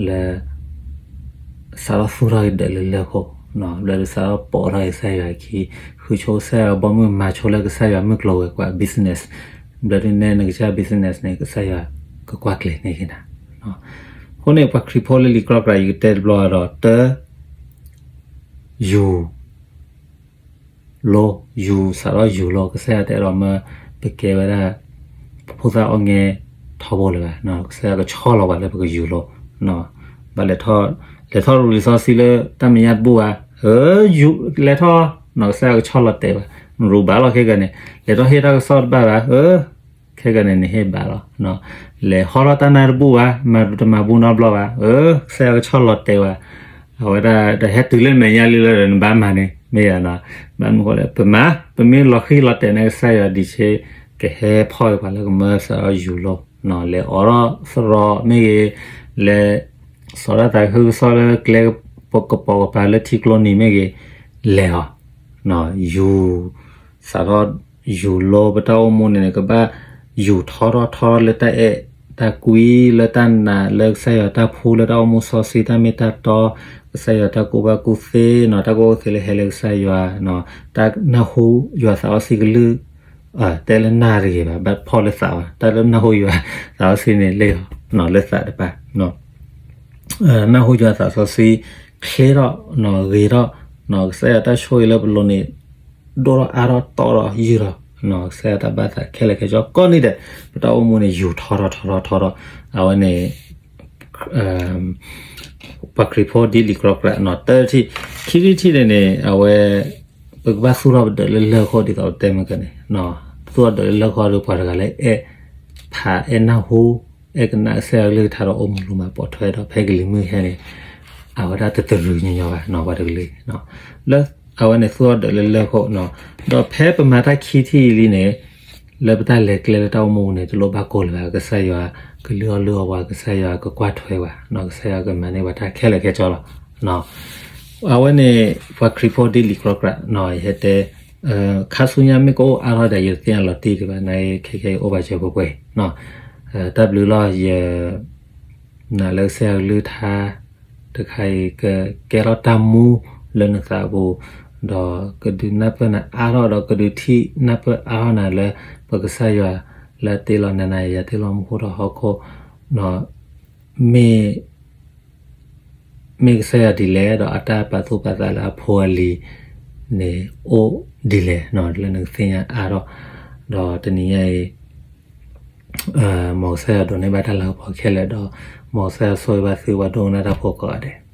လၢ စးထီၣ်သူၣ်ထီၣ်က့ၤဒၢးလၢလၢၢ်ခိၣ်, ဘျီဒုးစးထီၣ်ပိာ်ထီၣ်က့ၤကစၢ်ယွၤခံ, ဃုဆိကစၢ်ယွၤအဘီအမုၢ် မၤဆိလၢကစၢ်ယွၤမုၢ်ကျိၤဝဲၤကွာ် business, ဘျီဒုးနဲနကစၢ် business န့ၣ် ကစၢ်ယွၤကကွၢ်ကျဲၤန့ၢ်က့ၤနၤ. အဃိန့ၣ် ပှၤခရံာ်ဖိလၢလံာ်ကြီကြး ယကတဲတဘျီဒီး တၢ ယူၤ လိ, ယူၤ စးထီၣ်ယူၤလိ ကစၢ်ယွၤတအဲၣ်ဒိးမၢပကဲဝဲဒၣ် ပဖိသၣ်အီၣ်ငဲထီဘိလၢၤဘၣ်, ကစၢ်ယွၤကဆီၣ်လီၤပှၤလၢပကယူၤလိ, ဘၣ်လဲၤထီၣ် လဲၤထီၣ်ရူလံာ်စီဆှံလၢတၢ်မဲာ်ညါတဘူၣ်ဘၣ်, လဲၤထီၣ် ကစၢ်ယွၤကဆီၣ်လီၤတဲာ်ဘၣ်, နရူးဘၣ်လီၤခဲကနံၣ်န့ၣ်, လဲၤထီၣ်ဟ့ၣ်တၢ်ကစီၣ်တဘၣ်ဘၣ် ခဲကနံၣ်န့ၣ် နဟ့ၣ်ဘၣ်လီၤ. လဲၤဟီထီၣ်တၢ်နါတဘူၣ်ဘၣ်, မၤတမၤဘူၣ်နီတဘျီဘၣ်, ကစၢ်ယွၤကဆီၣ်လီၤတဲာ်ဘၣ်, အဝဲဒၣ်တဟဲတုၤလၢမဲာ်ညါလံလၢနဘၣ်မၤန့ၣ် မ့ၢ်ယၤနီၤ, ဘၣ်မနုၤဃိလဲၣ် ပမၤ ပမ့ၢ်လီၤဃံၤလီၤတဲာ်န့ၣ် ကစၢ်ယွၤဒံးဆ့ ကဟဲဖီၣ်က့ၤပှၤလၢကမၢစးထီၣ်ယူၤလိ, လဲၤအိးထီၣ်သရိာ်မ့ၢ်ဂ့ၤ, လဲၤ စိာ်တၢ်သးခုကစီၣ်လၢကျဲကပိာ်ကပၤလၢထံကျိနံၤမ့ၢ်ဂ့ၤ, လဲၤအီၤ ယူၤ စးထီၣ်ယူၤလိပတၢ်အိၣ်မူန့ၣ်န့ၣ် ကဘၣ်ယူၤထီထီၣ်ထီထီၣ်လၢတၢ်အဲၣ်တၢ်ကွံ လၢတၢ်နာ် လၢကစၢ်ယွၤတၢ်ဖှူ လၢတၢ်အိၣ်မူစီဆှံ တၢ်မ့ၢ်တၢ်တီ ကစၢ်ယွၤတၢ်ကူၣ်ဘၣ်ကူၣ်သ့နီၤ, တၢ်ကူၣ်ဘၣ်ကူၣ်သ့လၢဟဲလၢကစၢ်ယွၤနီၤ, တၢ်နၢ်ဟူယွၤသးစီဆှံကလုၢ် တဲလၢနၢ်တဂ့ၤဘၣ်, ဘၣ်ဖီၣ်လၢသးဘၣ်, တၢ်လၢနၢ်ဟူယွၤသးစီဆှံန့ၣ် လၢ လၢသးတပၤ နၢ်ဟူယွၤသးစီဆှံ ချ့ထီၣ် ဂ့ၤထီၣ် ကစၢ်ယွၤတၢ်ဆိၣ်ဂ့ၤလၢပလိၤန့ၣ် ဒိၣ်ထီၣ်အါထီၣ်တီထီၣ်ယုၢ်ထီၣ် ကစၢ်ယွၤတၢ်ဘၣ်သးခဲလၢာ်ခဲဆ့ကိးနံၤဒဲး ပတၢ်အိၣ်မူန့ၣ် ယူၤထီထီၣ်ထီထီၣ်ထီထီၣ် အဝဲန့ၣ် ပှၤခရံာ်ဖိဒ်လံာ်ကြီကြးနီၤ တၢထံၣ်, ခံထံၣ်တထံၣ်န့ၣ်န့ၣ် အဝဲ ပကဘၣ်သူၣ်ထီၣ်ပဒၢးလၢလၢၢ်ခိၣ်ဒ်သိးပတဲမ့ၢ်ကန့ၣ် သူၣ်ထီၣ်ဒၢးလၢလၢၢ်ခိၣ်ဒီးပှၤတဂၤလၢအဲၣ်ဖးအဲၣ်နၢ်ဟူ အဲၣ်ကနၣ်ကစၢ်ယွၤကလုၢ်ကထါဒီးအိၣ်မူလိၤမးပိာ်ထွဲဒီး ဖဲကလံၤမုၢ်ဟဲန့ၣ် အဝဲဒၣ်တတရူးညီညီဘၣ်နီၤ ပှၤတကလုာ် လၢအဝဲန့ၣ်သူၣ်ထီၣ်ဒၢးလၢလၢၢ်ခိၣ်နီၤ ဒီးဖဲပမၤတၢ်ခံထံၣ်အံၤလံန့ၣ် လၢပတၢ်လဲၤကျဲလၢတၢ်အိၣ်မူန့ၣ် တလိၣ်ဘၣ်ကိၢ်လၢၤဘၣ် ကစၢ်ယွၤကလုၢ်အီၣ်လုၢ်အီပှၤ ကစၢ်ယွၤကကွၢ်ထွဲပှၤနီၤ ကစၢ်ယွၤကမၤန့ၢ်ပှၤတၢ်ခဲလၢာ်ခဲဆ့လီၤ အဝဲန့ၣ် ပှၤခရံာ်ဖိဒ်လံာ်ကြီကြးနီၤ ယဟဲတဲ ခါဆူညါမ့ၢ်ကအိၣ်အါထီၣ်ဒီး ယတသ့ၣ်ညါလီၤတံၢ်ဒံးဘၣ် နာ်က့ခဲခဲအံၤအိၣ်ဘၣ်စၢၤပှဲၤပှဲၤ တၢ်ဘျုးလီၤ ယ နာ်လၢကစၢ်ယွၤကလုၢ်ကထါ တခါအံၤ ကကဲထီၣ်တၢ်မူလၢနသးပူၤ ဒီးကဒုးနၢ်ပၢၢ်နၤအါထီၣ် ဒီးကဒုးထံၣ်နၢ်ပၢၢ်အါထီၣ်နၤလၢ ပကစၢ်ယွၤ လၢတ့လီၤနၤနၤယၤယၤတ့လီၤမူခိၣ်ဒီးဟီၣ်ခိၣ်, မ့ၢ် မ့ၢ်ကစၢ်ယွၤဒ်လဲၣ် ဒီးအတၢ်ပာ်သူၣ်ပာ်သးလၢအဖိအလံၤန့ၣ်အိၣ်ဒ်လဲၣ်န့ၣ် လၢနကသ့ၣ်ညါအါထီၣ်, ဒီးတနံၤညါအံၤ မ်ကစၢ်ယွၤဒိးန့ၢ်ဘၣ်တၢ်လၤကပီၤခဲလၢာ်ဒီး မ်ကစၢ်ယွၤဆိၣ်ဂ့ၤဘၣ်သုပှၤဒိကနၣ်တၢ်ဖိကိးဂၤဒဲး.